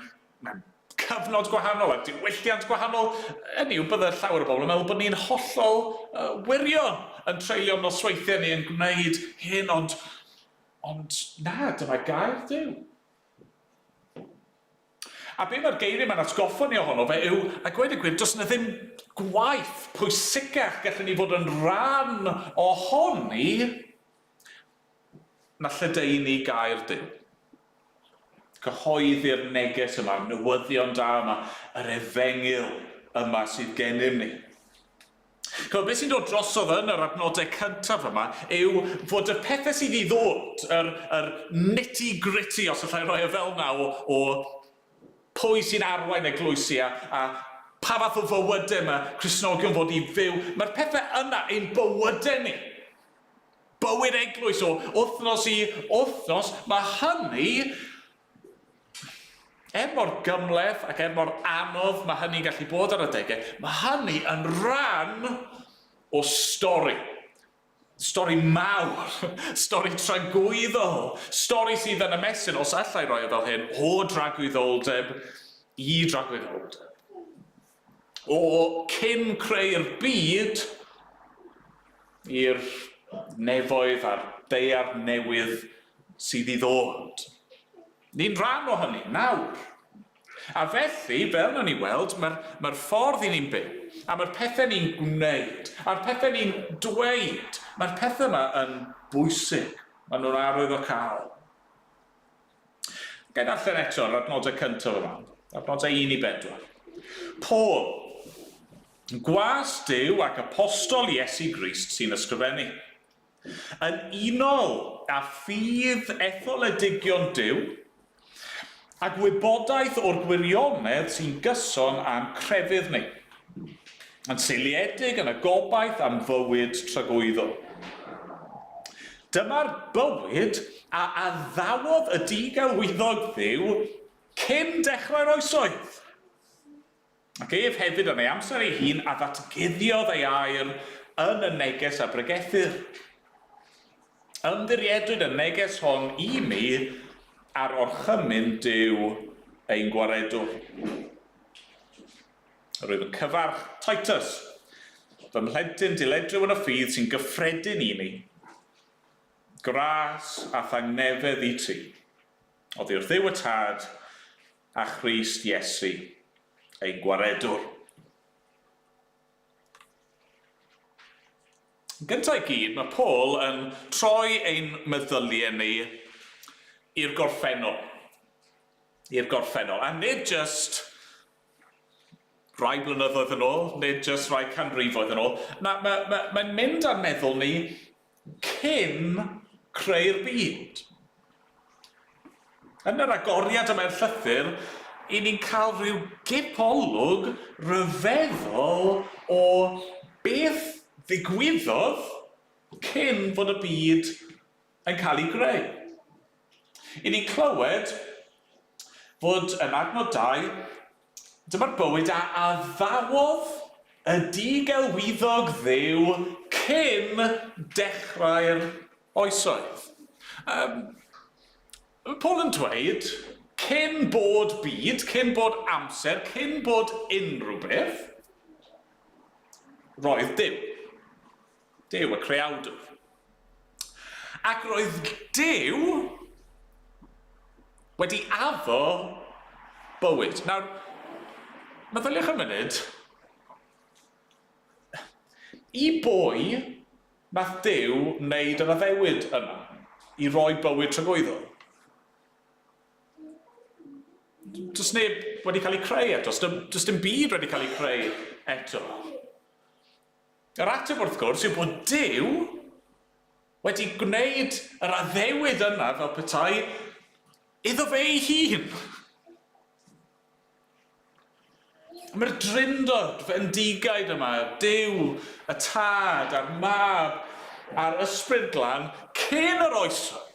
mewn cyfnod gwahanol a diwylliant gwahanol, hynny yw, bydde llawer o bobl yn meddwl bod ni'n hollol uh, wirion yn treulio nosweithiau ni yn gwneud hyn, ond, ond na, dyma gair Duw. A be mae'r geiriau mae'n atgoffa ni ohono fe yw, a gweud y gwir, does yna ddim gwaith pwysicach gallwn ni fod yn rhan ohoni na lledaenu gair Duw. Cyhoeddi'r neges yma, yr newyddion da yma, yr efengyl yma sydd gennym ni. Chymod, beth sy'n dod drosodd yn yr adnodau cyntaf yma yw fod y pethau sydd i ddod, yr, yr nitty-gritty, os allai roi e fel yna, o, o pwy sy'n arwain eglwysi a, a pa fath o fywydau mae Cristnogion fod i fyw, mae'r pethau yna ein bywydau ni. Bywyd eglwys o wythnos i wythnos, mae hynny... Er mor gymhleth ac er mor anodd mae hynny'n gallu bod ar adegau, mae hynny yn rhan o stori. Stori mawr, stori tragwyddol, stori sydd yn ymestyn, os alla i roi e fel hyn, o dragwyddoldeb i dragwyddoldeb. O cyn creu'r byd i'r nefoedd a'r daear newydd sydd i ddod. Ni'n rhan o hynny, nawr. A felly, fel wnawn ni weld, mae'r mae ffordd i ni'n byw, a mae'r pethau ni'n gwneud, a'r pethau ni'n dweud, mae'r pethau yma yn bwysig. Maen nhw'n arwyddocaol. Ga i ddarllen eto yr adnodau cyntaf yma, adnodau 1 i 4. Paul, gwas Duw ac apostol Iesu Grist sy'n ysgrifennu. Yn unol â ffydd etholedigion Duw, a gwybodaeth o'r gwirionedd sy'n gyson â'n crefydd ni, yn seiliedig yn y gobaith am fywyd tragwyddol. Dyma'r bywyd a addawodd y digelwyddog Dduw cyn dechrau'r oesoedd. Ac ef hefyd yn ei amser ei hun a ddatguddiodd ei air yn y neges a bregethir. Ymddiriedwyd y neges hon i mi ar orchymyn Duw ein Gwaredwr. Yr wyf yn cyfarch Titus, fy mhlentyn diledryw yn y ffydd sy'n gyffredin i mi. Gras a thangnefedd i ti, oddi wrth Dduw y Tad, a Christ Iesu, ein Gwaredwr. Yn gyntaf i gyd, mae Paul yn troi ein meddyliau ni i'r gorffennol. I'r gorffennol. A nid jyst rai blynyddoedd yn ôl, nid jyst rai canrifoedd yn ôl. Na, mae'n ma, ma, ma mynd â'n meddwl ni cyn creu'r byd. Yn yr agoriad yma i'r llythyr, i ni'n cael rhyw gipolwg ryfeddol o beth ddigwyddodd cyn fod y byd yn cael ei greu. I ni'n clywed fod yn adnod 2, dyma'r bywyd a addawodd y digelwyddog Dduw cyn dechrau'r oesoedd. Um, mae Paul yn dweud, cyn bod byd, cyn bod amser, cyn bod unrhyw beth, roedd Duw. Duw, y creawdwr. Ac roedd Duw wedi addo bywyd. Nawr, meddyliwch am munud, i bwy nath Duw wneud yr addewid yna i roi bywyd tragwyddol? Does neb wedi cael ei creu eto, does dim byd wedi cael ei creu eto. Yr ateb wrth gwrs yw bod Duw wedi gwneud yr addewid yna fel petai iddo fe ei hun. Mae'r drindod fendigaid yma, Duw, y Tad a'r Mab a'r Ysbryd Glân cyn yr oesoedd.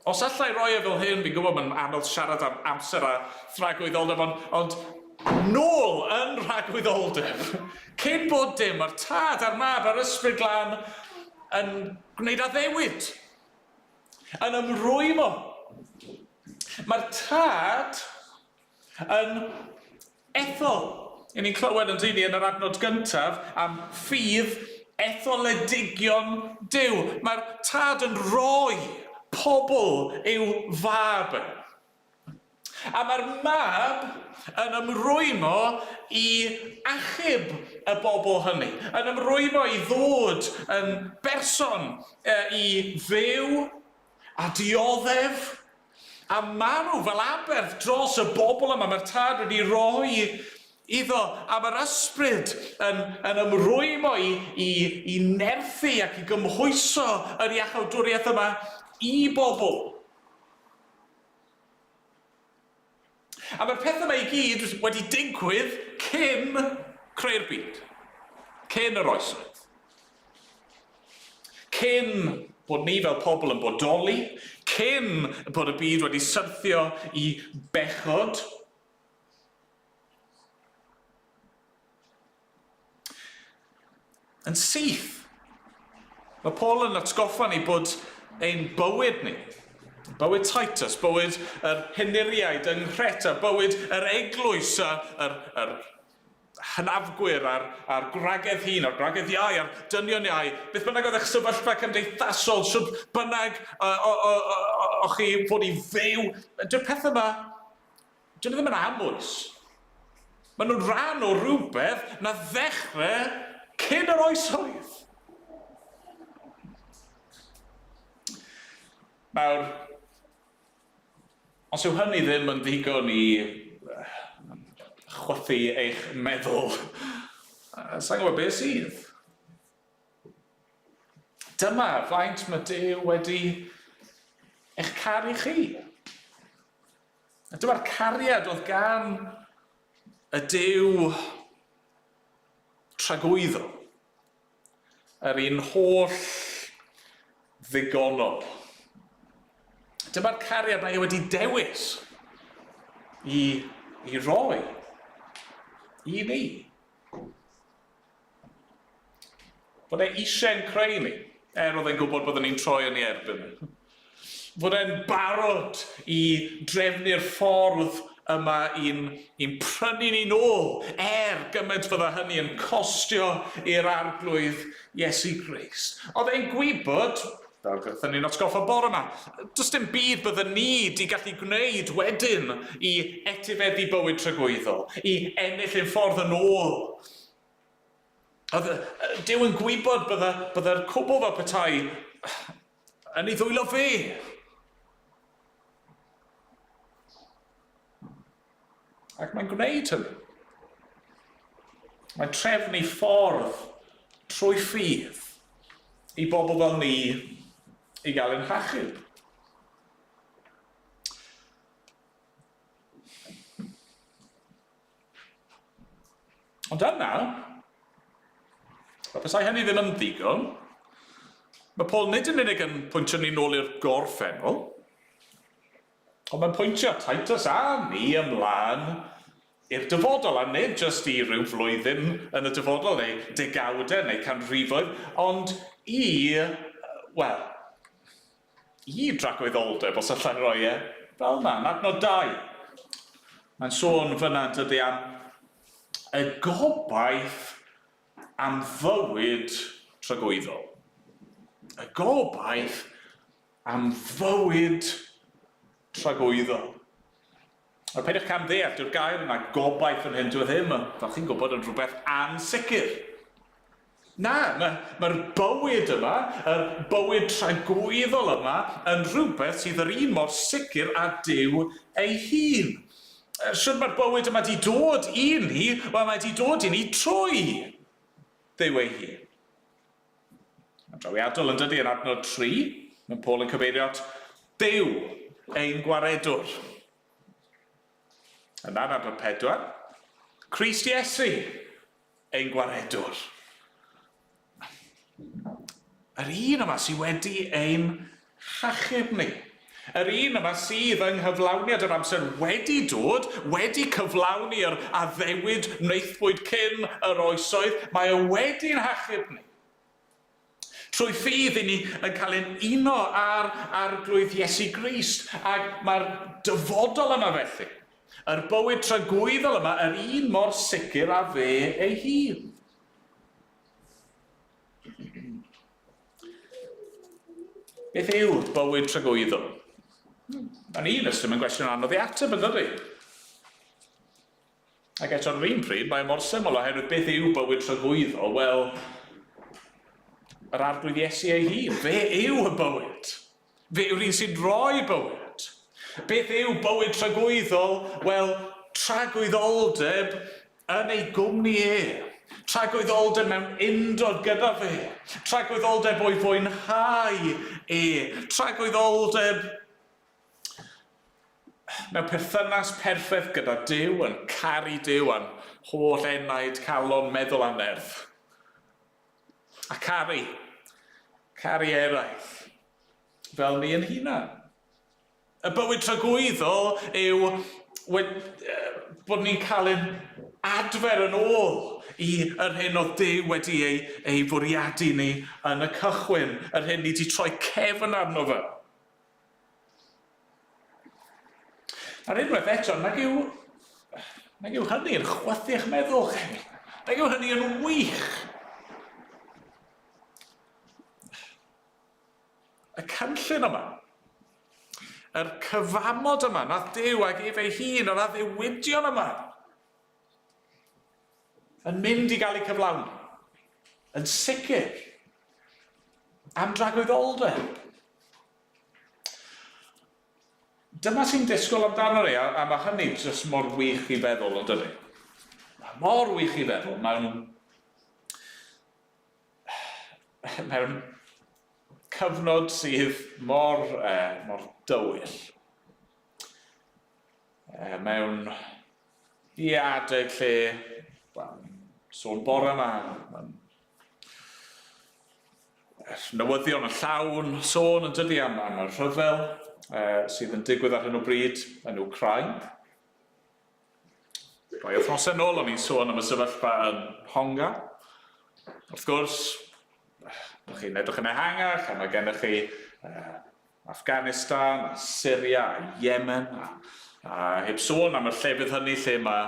Os alla i roi e fel hyn, fi'n gwybod mae'n anodd siarad am amser a thragwyddoldeb, ond, ond nôl yn rhagwyddoldeb, cyn bod dim, mae'r Tad a'r Mab a'r Ysbryd Glân yn gwneud addewid, yn ymrwymo. Mae'r Tad yn ethol. I ni'n clywed yn dyn ni yn yr adnod gyntaf am ffydd etholedigion Duw. Mae'r Tad yn rhoi pobl i'w fab. A mae'r mab yn ymrwymo i achub y bobl hynny, yn ymrwymo i ddod yn berson i fyw a dioddef A marw fel aberth dros y bobl yma mae'r Tad wedi rhoi iddo, a mae'r Ysbryd yn, yn ymrwymo i, i, i nerthu ac i gymhwyso yr iachawdwriaeth yma i bobl. A mae'r pethau yma i gyd wedi digwydd cyn creu'r byd, cyn yr oesoedd, cyn bod ni fel pobl yn bodoli, cyn bod y byd wedi syrthio i bechod. Yn syth, mae Paul yn atgoffa ni bod ein bywyd ni, bywyd Titus, bywyd yr henuriaid yng Nghreta, bywyd yr eglwys, yr, yr hynafgwyr a'r, a'r gwragedd hŷn, a'r gwragedd iau, a'r dynion iau, beth bynnag oedd eich sefyllfa cymdeithasol, sut bynnag o, o, o, o, o chi fod i fyw, dyw'r pethau yma, dyn nhw ddim yn amwys. Maen nhw'n rhan o rhywbeth na ddechrau cyn yr oesoedd. Nawr, Os yw hynny ddim yn ddigon i chwythu eich meddwl, sa i'n gwybod beth sydd. Dyma faint mae Duw wedi eich caru chi. A dyma'r cariad oedd gan y Duw tragwyddol. Yr un holl ddigonol. Dyma'r cariad mae e wedi dewis i, i roi i ni. Bod e eisiau'n creu ni, er oedd e'n gwybod byddwn ni'n troi yn ei erbyn. Fod e'n barod i drefnu'r ffordd yma i'n i'n prynu ni nôl, er gymaint fydda hynny yn costio i'r Arglwydd Iesu Grist. Oedd e'n gwybod, fel gaethon ni'n atgoffa bore yma, does dim byd bydden ni di gallu gwneud wedyn i etifeddu bywyd tragwyddol, i ennill ein ffordd yn ôl. Oedd Duw yn gwybod bydda, bydda'r cwbl fel petai yn ei ddwylo fe. Ac mae'n gwneud hynny. Mae'n trefnu ffordd trwy ffydd i bobl fel ni i gael ein hachub. Ond yna, wel, petai hynny ddim yn ddigon, mae Paul nid yn unig yn pwyntio ni nôl i'r gorffennol, ond mae'n pwyntio Titus a ni ymlaen i'r dyfodol, a nid jyst i ryw flwyddyn yn y dyfodol, neu degawdau, neu canrifoedd, ond i, wel, i dragwyddoldeb, os allai roi e fel 'na. Yn adnod 2, mae'n sôn fyna yn dydy am y gobaith am fywyd tragwyddol. Y gobaith am fywyd tragwyddol. Nawr, peidiwch cam ddeall, dyw'r gair yna, gobaith fan hyn, dyw e ddim, fel chi'n gwybod, yn rhywbeth ansicr. Na, mae'r mae bywyd yma, yr bywyd tragwyddol yma, yn rhywbeth sydd yr un mor sicr â Duw ei hun. Shwt mae'r bywyd yma di dod i ni? Wel, mae di dod i ni trwy Dduw ei hun. Mae'n drawiadol yn dydy yn adnod 3, mae Paul yn cyfeirio at Duw, ein gwaredwr. Yna yn adnod 4, Crist Iesu, ein gwaredwr. Yr un yma sydd wedi ein hachub ni. Yr un yma sydd yng nghyflawniad yr amser wedi dod, wedi cyflawni yr addewid wnaethpwyd cyn yr oesoedd, mae o wedi'n hachub ni. Trwy ffydd i ni yn cael ein uno â'r Arglwydd Iesu Grist, ac mae'r dyfodol yma felly, yr bywyd tragwyddol yma, yr un mor sicr â fe ei hun. Beth yw bywyd tragwyddol? Mae'n un ystym yn gwestiwn anodd i ateb yn dydy? Ac eto ar yr un pryd, mae mor syml oherwydd beth yw bywyd tragwyddol? Wel, yr Arglwydd Iesu ei hun. Fe yw y bywyd. Fe yw'r un sy'n rhoi bywyd. Beth yw bywyd tragwyddol? Wel, tragwyddoldeb yn ei gwmni e. Tragwyddoldeb mewn undod gyda fe. Tragwyddoldeb o'i fwynhau e. Tragwyddoldeb mewn perthynas perffaith gyda Duw, yn caru Duw a'n holl enaid, calon, meddwl a nerth. A caru. Caru eraill. fel ni yn hunan. Y bywyd tragwyddol yw bod ni'n cael ein adfer yn ôl i yr hyn oedd Duw wedi ei, ei fwriadu ni yn y cychwyn, yr hyn ni wedi troi cefn arno fe. A'r unwaith eto, nag yw, nag yw hynny'n chwythu eich meddwl chi. Nag yw hynny yn wych. Y cynllun yma, yr cyfamod yma, nath Duw ag ef ei hun, yr addewidion yma, yn mynd i gael eu cyflawni. Yn sicr, am dragwyddoldeb. Dyma sy'n disgwyl amdano ni, a, a mae hynny jyst mor wych i feddwl, ond dydy? Mae mor wych i feddwl mewn mewn cyfnod sydd mor, eh, mor dywyll. Eh, mewn i adeg lle, wel, sôn bore yma, mae'n newyddion yn llawn sôn yn dydy am, am y rhyfel eh, sydd yn digwydd ar hyn o bryd yn Wcráin. Rhai wythnosau nôl o'n i'n sôn am y sefyllfa yn Nhonga. Wrth gwrs, ydych chi'n edrych yn ehangach a mae gennych chi uh, Afghanistan, a Syria, a Yemen, a, a heb sôn am y llefydd hynny lle mae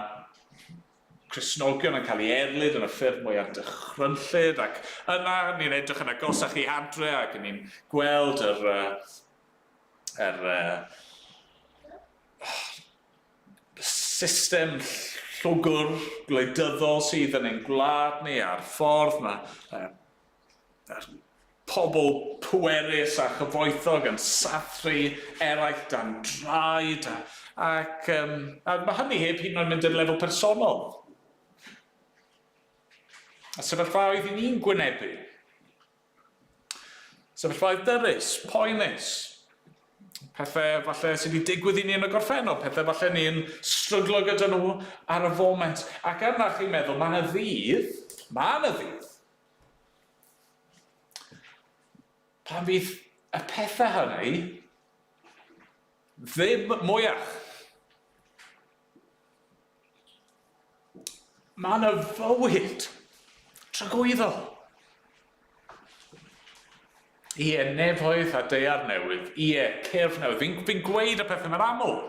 Cristnogion yn cael ei erlid yn y ffyrdd mwyaf dychrynllyd, ac yna ni'n edrych yn agosach i adre ac ni'n gweld yr, uh, yr uh, system llwgr gwleidyddol sydd yn ein gwlad ni a'r ffordd mae uh, pobl pwerus a chyfoethog yn sathru eraill dan draed a, ac um, a mae hynny heb hyd yn oed mynd i'r lefel personol. A sefyllfaoedd i ni'n gwynebu. Sefyllfaoedd dyrys, poenus, pethau falle sydd wedi digwydd i ni yn y gorffennol, pethau falle ni'n stryglo gyda nhw ar y foment. Ac yna chi'n meddwl, mae yna ddydd, mae yna ddydd, pan fydd y pethau hynny ddim mwyach. Mae yna fywyd tragwyddol. Ie, nefoedd a daear newydd. Ie, cyrff newydd. Fi'n fi gweud y pethau mae'n aml.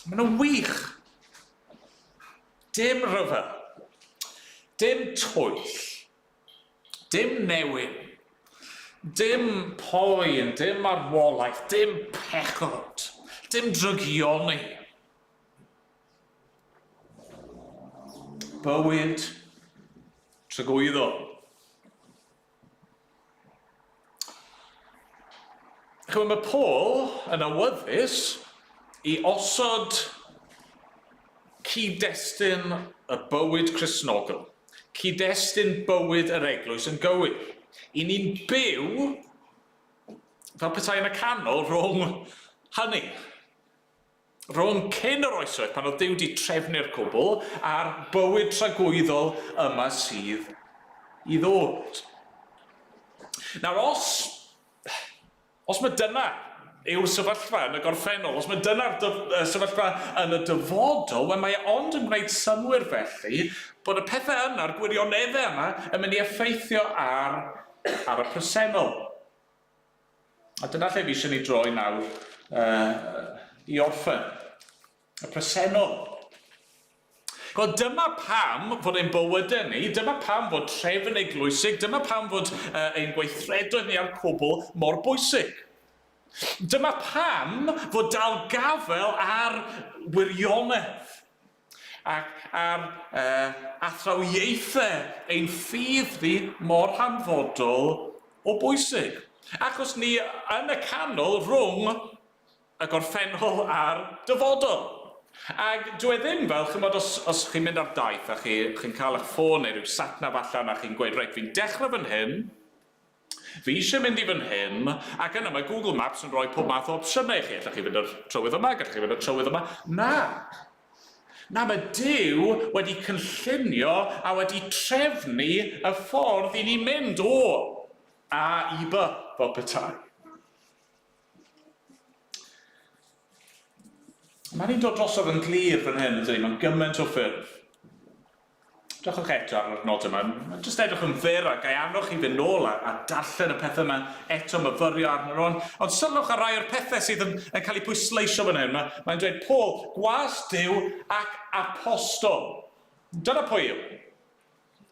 Maen nhw'n wych. Dim rhyfel. Dim twyll. Dim newyn. Dim poen, dim marwolaeth, dim pechod, dim drygioni. Bywyd tragwyddol. Chymod, mae Paul yn awyddus i osod cyd-destun y bywyd Cristnogol. Cyd-destun bywyd yr eglwys yn gywir. I ni'n byw fel petai yn y canol rhwng hynny. Rhwng cyn yr oesoedd, pan oedd Duw wedi trefnu'r cwbl, a'r bywyd tragwyddol yma sydd i ddod. Nawr, os Os mae dyna yw'r sefyllfa yn y gorffennol, os mae dyna'r sefyllfa yn y dyfodol, wel mae e ond yn gwneud synnwyr felly bod y pethau yna'r gwirioneddau yma, yn mynd i effeithio ar, ar y presennol. A dyna lle fi eisiau ni droi nawr uh, i orffen. Y presennol. Wel, dyma pam fod ein bywydau ni, dyma pam fod trefn eglwysig, dyma pam fod uh, ein gweithredoedd ni a'r cwbl mor bwysig. Dyma pam fod dal gafael ar wirionedd ac ar uh, athrawiaethau ein ffydd ni mor hanfodol o bwysig. Achos ni yn y canol rhwng y gorffennol a'r dyfodol. Ac dyw e ddim fel, chimod, os, os chi'n mynd ar daith a chi, chi'n cael eich ffôn neu rhyw satnav allan a chi'n gweud, reit, fi'n dechrau fan hyn, fi eisiau mynd i fan hyn, ac yna mae Google Maps yn rhoi pob math o opsiynau i chi. Allwch chi fynd yr trywydd yma, gallwch chi fynd y trywydd yma. Na! Na, mae Duw wedi cynllunio a wedi trefnu y ffordd i ni mynd o A i B. fel petai. Mae'n ni'n dod drosodd yn glir fan hyn, ydy, mewn gymaint o ffyrdd. Drychwch eto ar yr adnodau yma. Mae'n jyst edrych yn fyr a gai annog chi fynd nôl a, a darllen y pethau yma eto, myfyrio arnyn nhw. Ond, ond sylwch ar rai o'r pethau sydd yn, yn cael eu pwysleisio fan hyn. Mae, mae'n dweud Paul, gwas Duw ac apostol. Dyna pwy yw.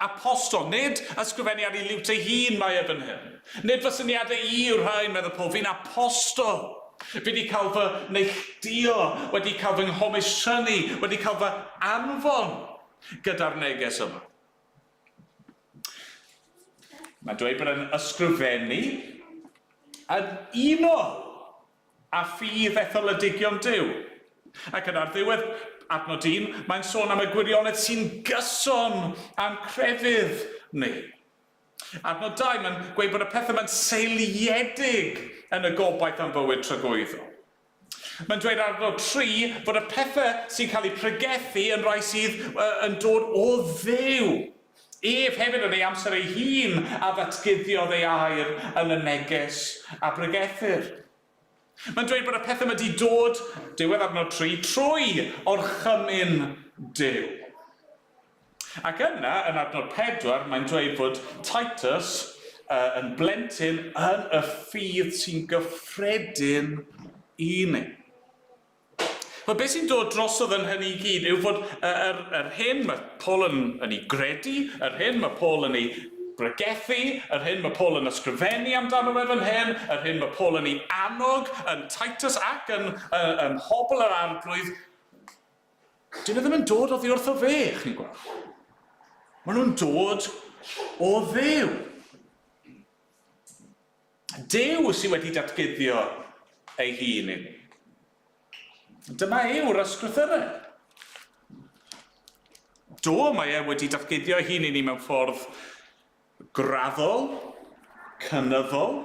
Apostol, nid ysgrifennu ar ei liwt ei hun mae e fan hyn. Nid fy syniadau i yw'r rhain, meddai Paul, fi'n apostol. Fi wedi cael fy neilltuo, wedi cael fy nghomisiynu, wedi cael fy anfon gyda'r neges yma. Mae'n dweud bod e'n ysgrifennu yn uno â ffydd etholedigion Duw. Ac yn ar ddiwedd adnod 1, mae'n sôn am y gwirionedd sy'n gyson â'n crefydd ni. Adnod 2, mae'n gweud bod y pethau yma'n seiliedig yn y gobaith am fywyd tragwyddol. Mae'n dweud ar adnod 3 fod y pethau sy'n cael eu pregethu yn rhai sydd yn dod o Dduw. Ef hefyd yn ei amser ei hun a ddatguddiodd ei air yn y neges a bregethir. Mae'n dweud bod y pethau yma wedi dod, diwedd adnod 3, trwy orchymyn Duw. Ac yna, yn adnod 4, mae'n dweud fod Titus uh, yn blentyn yn y ffydd sy'n gyffredin i ni. Wel, beth sy'n dod drosodd yn hynny i gyd yw fod yr, yr, yr hyn mae Paul yn, yn ei gredu, yr hyn mae Paul yn ei bregethu, yr hyn mae Paul yn ysgrifennu amdano fe fan hyn, yr hyn mae Paul yn ei annog yn Titus ac yn, yn, yn mhobl yr Arglwydd, dyn nhw ddim yn dod oddi wrtho fe, chi'n gweld. Maen nhw'n dod o Dduw. Duw sydd wedi datguddio ei hun i ni. Dyma yw'r ysgrythurau. Do, mae e wedi datguddio ei hun i ni mewn ffordd graddol, cynyddol.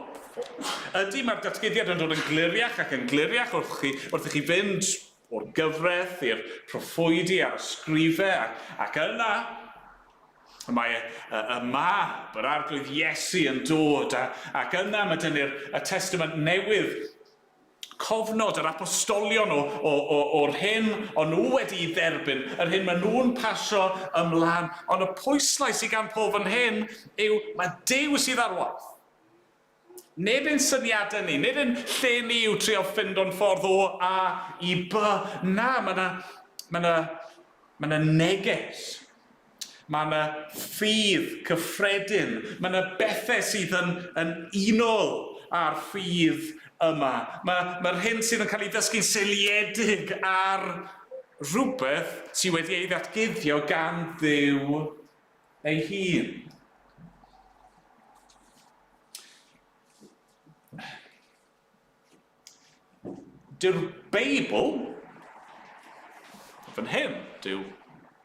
Ydy, mae'r datguddiad yn dod yn gliriach ac yn gliriach wrth, chi, wrth i chi fynd o'r gyfraith i'r proffwydi a'r ysgrifau ac, ac yna Mae y, y mab, yr Arglwydd Iesu yn dod, a, ac yna mae dynnu'r y Testament Newydd, cofnod yr apostolion o, o, o, o'r hyn o'n nhw wedi'i dderbyn, yr hyn maen nhw'n pasio ymlaen. Ond y pwyslais sydd gan Paul fan hyn yw mae Duw sydd ar waith. Nid ein syniadau ni, nid ein lle ni yw trio ffindo'n ffordd o A i B. Na, mae yna, mae yna, mae yna neges. Mae yna ffydd cyffredin. Mae yna bethau sydd yn, yn unol â'r ffydd yma. Mae, mae'r hyn sydd yn cael ei ddysgu'n seiliedig ar rhywbeth sydd wedi ei ddatguddio gan Dduw ei hun. Dyw'r Beibl, fan hyn, dyw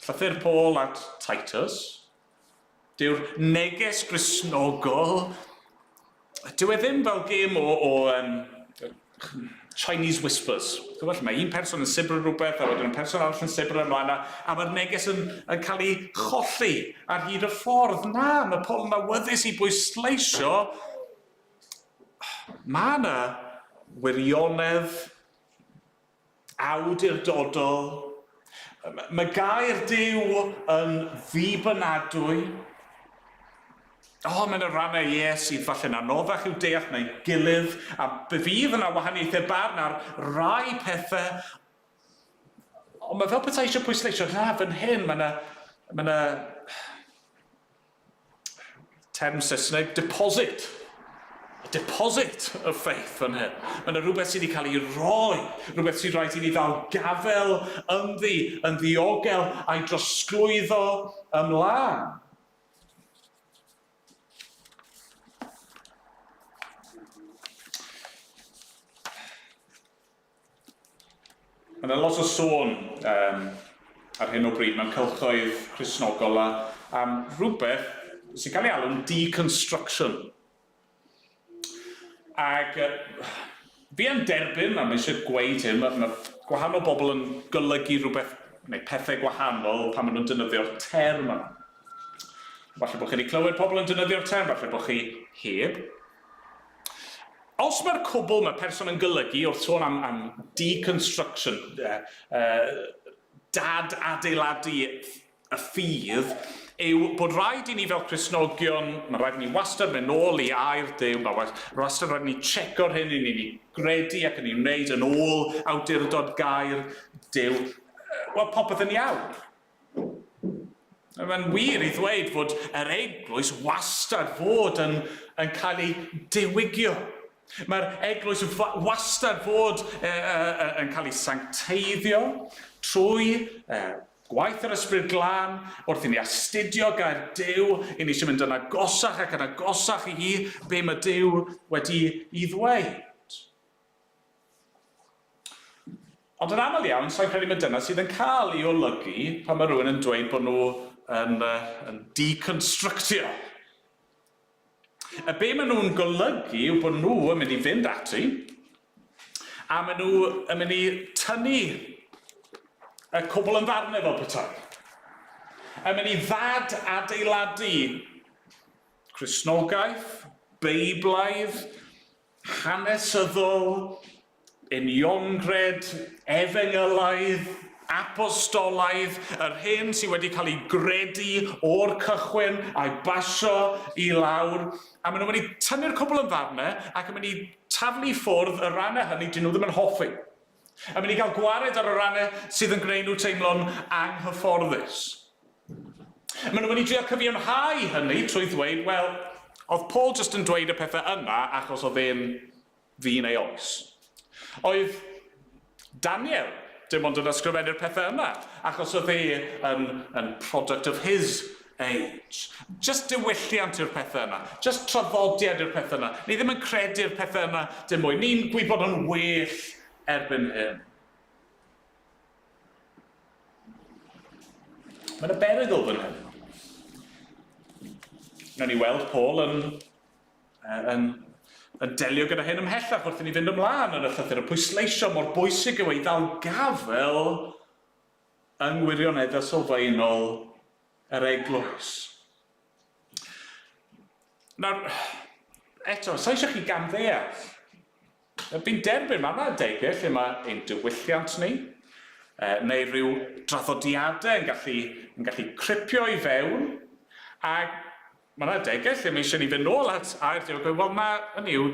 llythyr Paul at Titus, dyw'r neges Gristnogol, dyw e ddim fel gêm o, o um, Chinese whispers. Ch'mod, lle mae un person yn sibrynu rhywbeth a wedyn y person arall yn sibrynu ymlaen a, a mae'r neges yn, yn cael ei cholli ar hyd y ffordd. Na, mae Paul yn awyddus i bwysleisio mae yna wirionedd awdurdodol. Mae gair Duw yn ddibynadwy. O, oh, mae yna rannau, ie, sydd falle'n anoddach i'w deall na'i gilydd, a fydd yna wahaniaethau barn ar rai pethau, ond mae fel petai eisiau pwysleisio, na, fan hyn, mae yna, mae yna term Saesneg, deposit. A deposit of faith fan hyn. Mae yna rhywbeth sydd wedi cael ei roi, rhywbeth sydd rhaid i ni ddal gafel ynddi, yn ddiogel, a'i drosglwyddo ymlaen. Mae yna lot o sôn um, ar hyn o bryd mewn cylchoedd Cristnogol a, am rhywbeth sy'n cael ei alw'n deconstruction. Ac uh, fi yn derbyn, a mae eisiau gweud hyn, mae, mae gwahanol bobl yn golygu rhywbeth neu pethau gwahanol pan maen nhw'n defnyddio'r term yma. Falle bod chi wedi clywed pobl yn defnyddio'r term, falle bod chi heb. Os mae'r cwbl mae person yn golygu wrth sôn am, am deconstruction, dad-adeiladu y ffydd, yw bod rhaid i ni fel Cristnogion, mae rhaid i ni wastad mynd nôl i air Duw, mae wastad rhaid i ni checo'r hyn i ni'n ei gredu ac yn ei wneud yn ôl awdurdod gair Duw. Wel, popeth yn iawn. Mae'n wir i ddweud fod yr eglwys wastad fod yn, yn cael ei diwygio. Mae'r eglwys wastad fod e, e, e, yn cael ei sancteiddio trwy e, gwaith yr Ysbryd Glân, wrth i ni astudio gair Duw, i ni eisiau mynd yn agosach ac yn agosach i be mae Duw wedi i ddweud. Ond yn aml iawn, sa i'n credu mai dyna sydd yn cael ei olygu pan mae rhywun yn dweud bod nhw yn, yn deconstructio. A be maen nhw'n golygu yw bod nhw yn mynd i fynd ati a maen nhw yn mynd i tynnu y cwbl yn ddarnau fel petai. Yn mynd i ddad adeiladu Cristnogaeth, Beiblaidd, hanesyddol, uniongred, efengylaidd, apostolaidd, yr hyn sydd wedi cael ei gredu o'r cychwyn a'i basio i lawr, a maen nhw'n mynd i tynnu'r cwbl yn ddarnau ac yn mynd i taflu i ffwrdd y rannau hynny dyn nhw ddim yn hoffi. Yn mynd i gael gwared ar y rannau sydd yn gwneud nhw teimlo'n anghyfforddus. Maen nhw'n mynd i drio cyfiawnhau hynny trwy ddweud, wel, oedd Paul jyst yn dweud y pethau yna achos oedd e'n ddyn ei oes. Oedd Daniel dim ond yn ysgrifennu'r pethau yna achos oedd e yn, yn product of his age. Just diwylliant yw'r pethau yna. Just traddodiad yw'r pethau yna. Ni ddim yn credu'r pethau yna dim mwy. Ni'n gwybod yn well erbyn hyn. Mae yna berygl fan hyn. Nawn ni weld Paul yn, yn, yn delio gyda hyn ymhellach wrth i ni fynd ymlaen yn y llythyr, yn pwysleisio mor bwysig yw ei ddal gafel yng ngwirioneddau sylfaenol yr eglwys. Nawr, eto, sa eisiau chi gamddeall. Fi'n derbyn, mae yna adegau lle mae ein diwylliant ni, neu rhyw draddodiadau yn gallu, yn gallu cripio i fewn, a mae yna adegau lle mae eisiau ni fynd nôl at air Duw a gweud, wel na, hynny yw,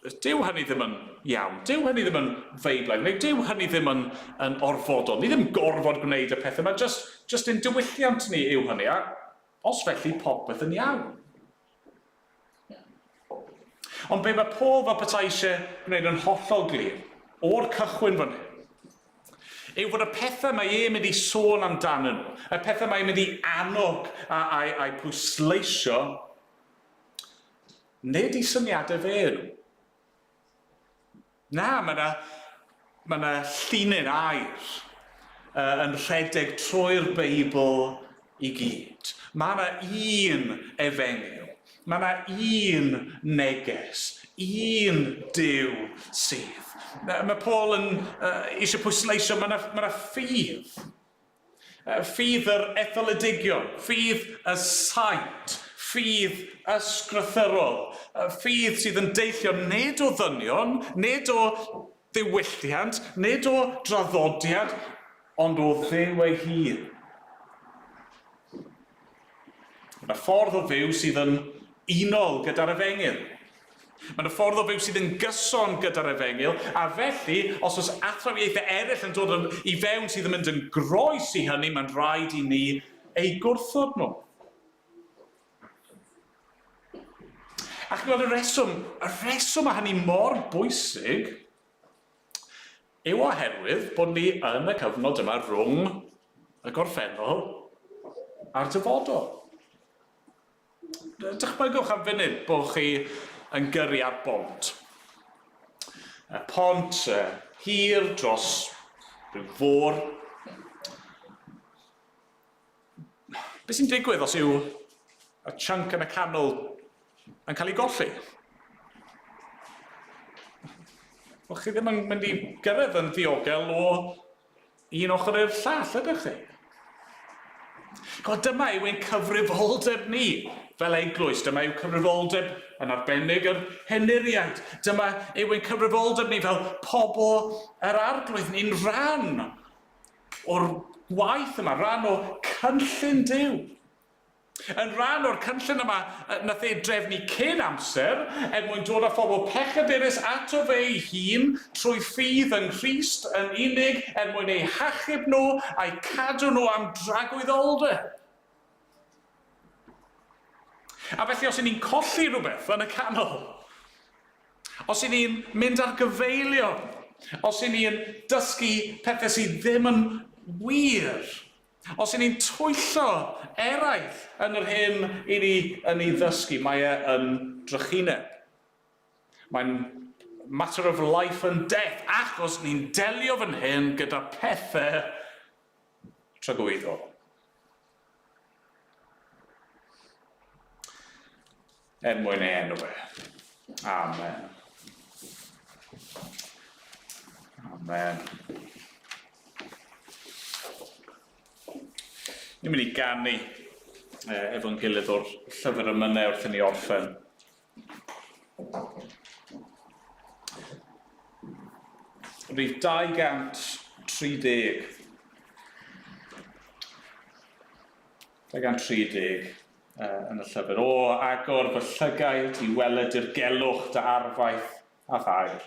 dyw hynny ddim yn iawn, dyw hynny ddim yn feiblaidd, neu dyw hynny ddim yn, yn orfodol, ni ddim gorfod gwneud y pethau yma, just, just ein diwylliant ni yw hynny, a os felly popeth yn iawn. Ond be mae Paul fel petai eisiau gwneud yn hollol glir, o'r cychwyn fan hyn, yw fod y pethau mae e'n mynd i sôn amdanyn nhw, y pethau mae e'n mynd i annog a'i, a'i pwysleisio, nid i syniadau fe nhw. Na, mae 'na, mae 'na llinyn air uh, yn rhedeg trwy'r Beibl i gyd. Mae yna un efengyl, mae yna un neges, un Duw sydd. Mae Paul yn uh, eisiau pwysleisio, mae yna, mae yna ffydd. Ffydd yr etholedigion, ffydd y saint, ffydd ysgrythurol, ffydd sydd yn deillio nid o ddynion, nid o ddiwylliant, nid o draddodiad, ond o Dduw ei hun. Mae yna ffordd o fyw sydd yn unol gyda'r efengyl. Mae yna ffordd o fyw sydd yn gyson gyda'r efengyl, a felly, os oes athrawiaethau eraill yn dod i fewn sydd yn mynd yn groes i hynny, mae'n rhaid i ni eu gwrthod nhw. A chi'n gweld y rheswm, y rheswm mae hynny mor bwysig yw oherwydd bod ni yn y cyfnod yma rhwng y gorffennol a'r dyfodol. Dychmygwch am funud bod chi yn gyrru ar bont. Y pont hir dros rhyw fôr. Be sy'n digwydd os yw y chunk yn y canol yn cael ei golli? Wel, chi ddim yn mynd i gyrraedd yn ddiogel o un ochr i'r llall, ydych chi? Gweld, dyma yw ein cyfrifoldeb ni fel eglwys, dyma yw cyfrifoldeb yn arbennig yr henuriaid. Dyma yw ein cyfrifoldeb ni fel pobl yr Arglwydd. Ni'n rhan o'r gwaith yma, rhan o cynllun Duw. Yn rhan o'r cynllun yma nath e drefnu cyn amser, er mwyn dod â phobl pechadurus ato fe ei hun trwy ffydd yng Nghrist yn unig, er mwyn eu hachub nhw a'u cadw nhw am dragwyddoldeb. A felly os 'y ni'n colli rhywbeth yn y canol, os 'y ni'n mynd ar gyfeilion, os 'y ni'n dysgu pethau sydd ddim yn wir, Os 'y ni'n twyllo eraill yn yr hyn 'y ni yn ei ddysgu, mae e yn drychineb. Mae'n matter of life and death, achos ni'n delio fan hyn gyda pethau tragwyddol. Er mwyn ei enw e. Amen. Amen. Ni'n mynd i ganu efo'n gilydd o'r llyfr emynau wrth i ni orffen. Rhif 230. 230 yn y llyfr. O, agor fy llygaid i weled dirgelwch dy arfaeth a thair.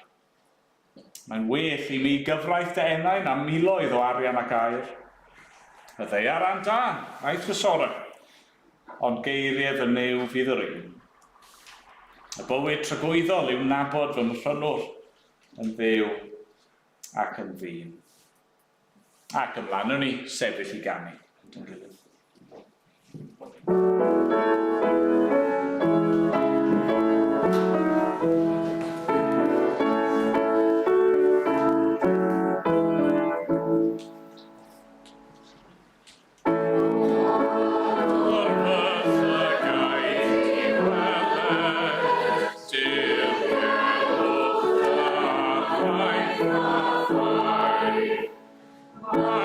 Mae'n well i mi gyfraith dy enau na miloedd o arian ac aur. Y ddaear a'n dân, a'i thrysorau, ond geiriau fy Nuw fydd yr un. Y bywyd tragwyddol yw nabod fy mhrynwr yn Dduw ac yn ddyn. Ac ymlaen ni sefyll i ganu gyda'n gilydd.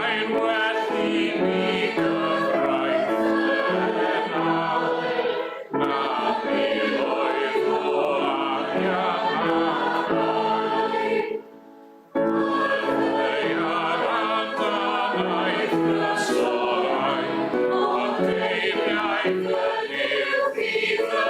Mae'n well i mi gyfraith dy enau na miloedd o arian ac aur. Y ddaear amdanaeth drysorau, ond geiriau fy Nuw fydd yr un.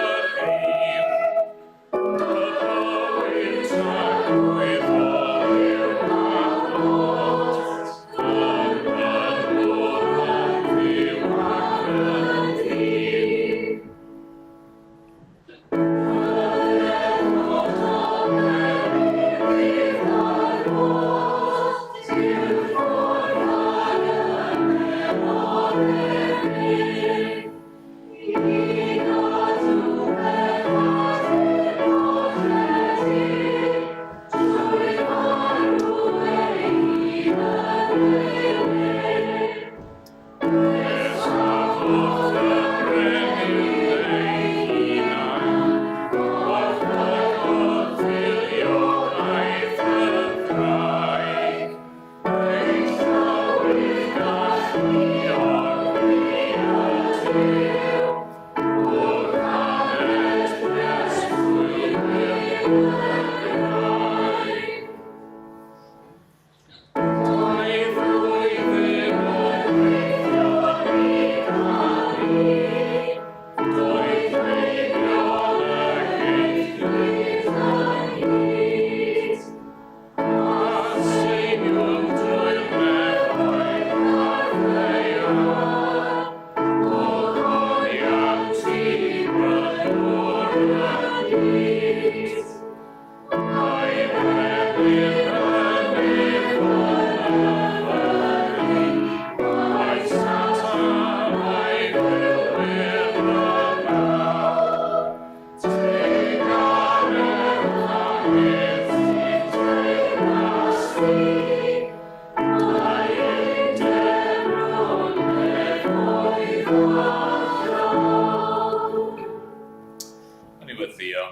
Yn ei weddio,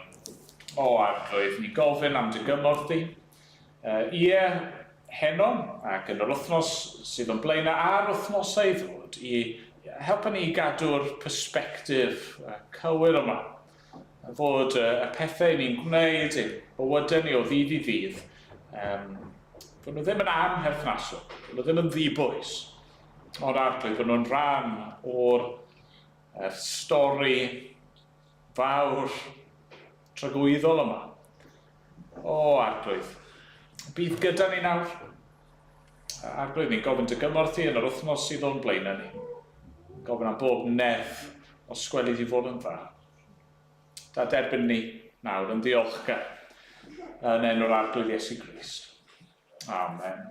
o Arglwydd, ni'n gofyn am dy gymorth di. Ie, heno ac yn yr wythnos sydd o'n blaenau a'r wythnosau i ddod i helpu ni i gadw'r persbectif cywir yma. Fod y pethau ni'n gwneud, ein bywydau ni o ddydd i ddydd, um, fod nhw ddim yn amherthnasol, fod nhw ddim yn ddibwys, ond Arglwydd, fod nhw'n rhan o'r er stori fawr tragwyddol yma. O, Arglwydd, bydd gyda ni nawr. Arglwydd, ni'n gofyn dy gymorth i yn yr wythnos sydd o'n blaenau ni. Gofyn am bob nerth os gweli di fod yn dda. Da derbyn ni nawr yn ddiolchgar yn enw'r Arglwydd Iesu Grist. Amen.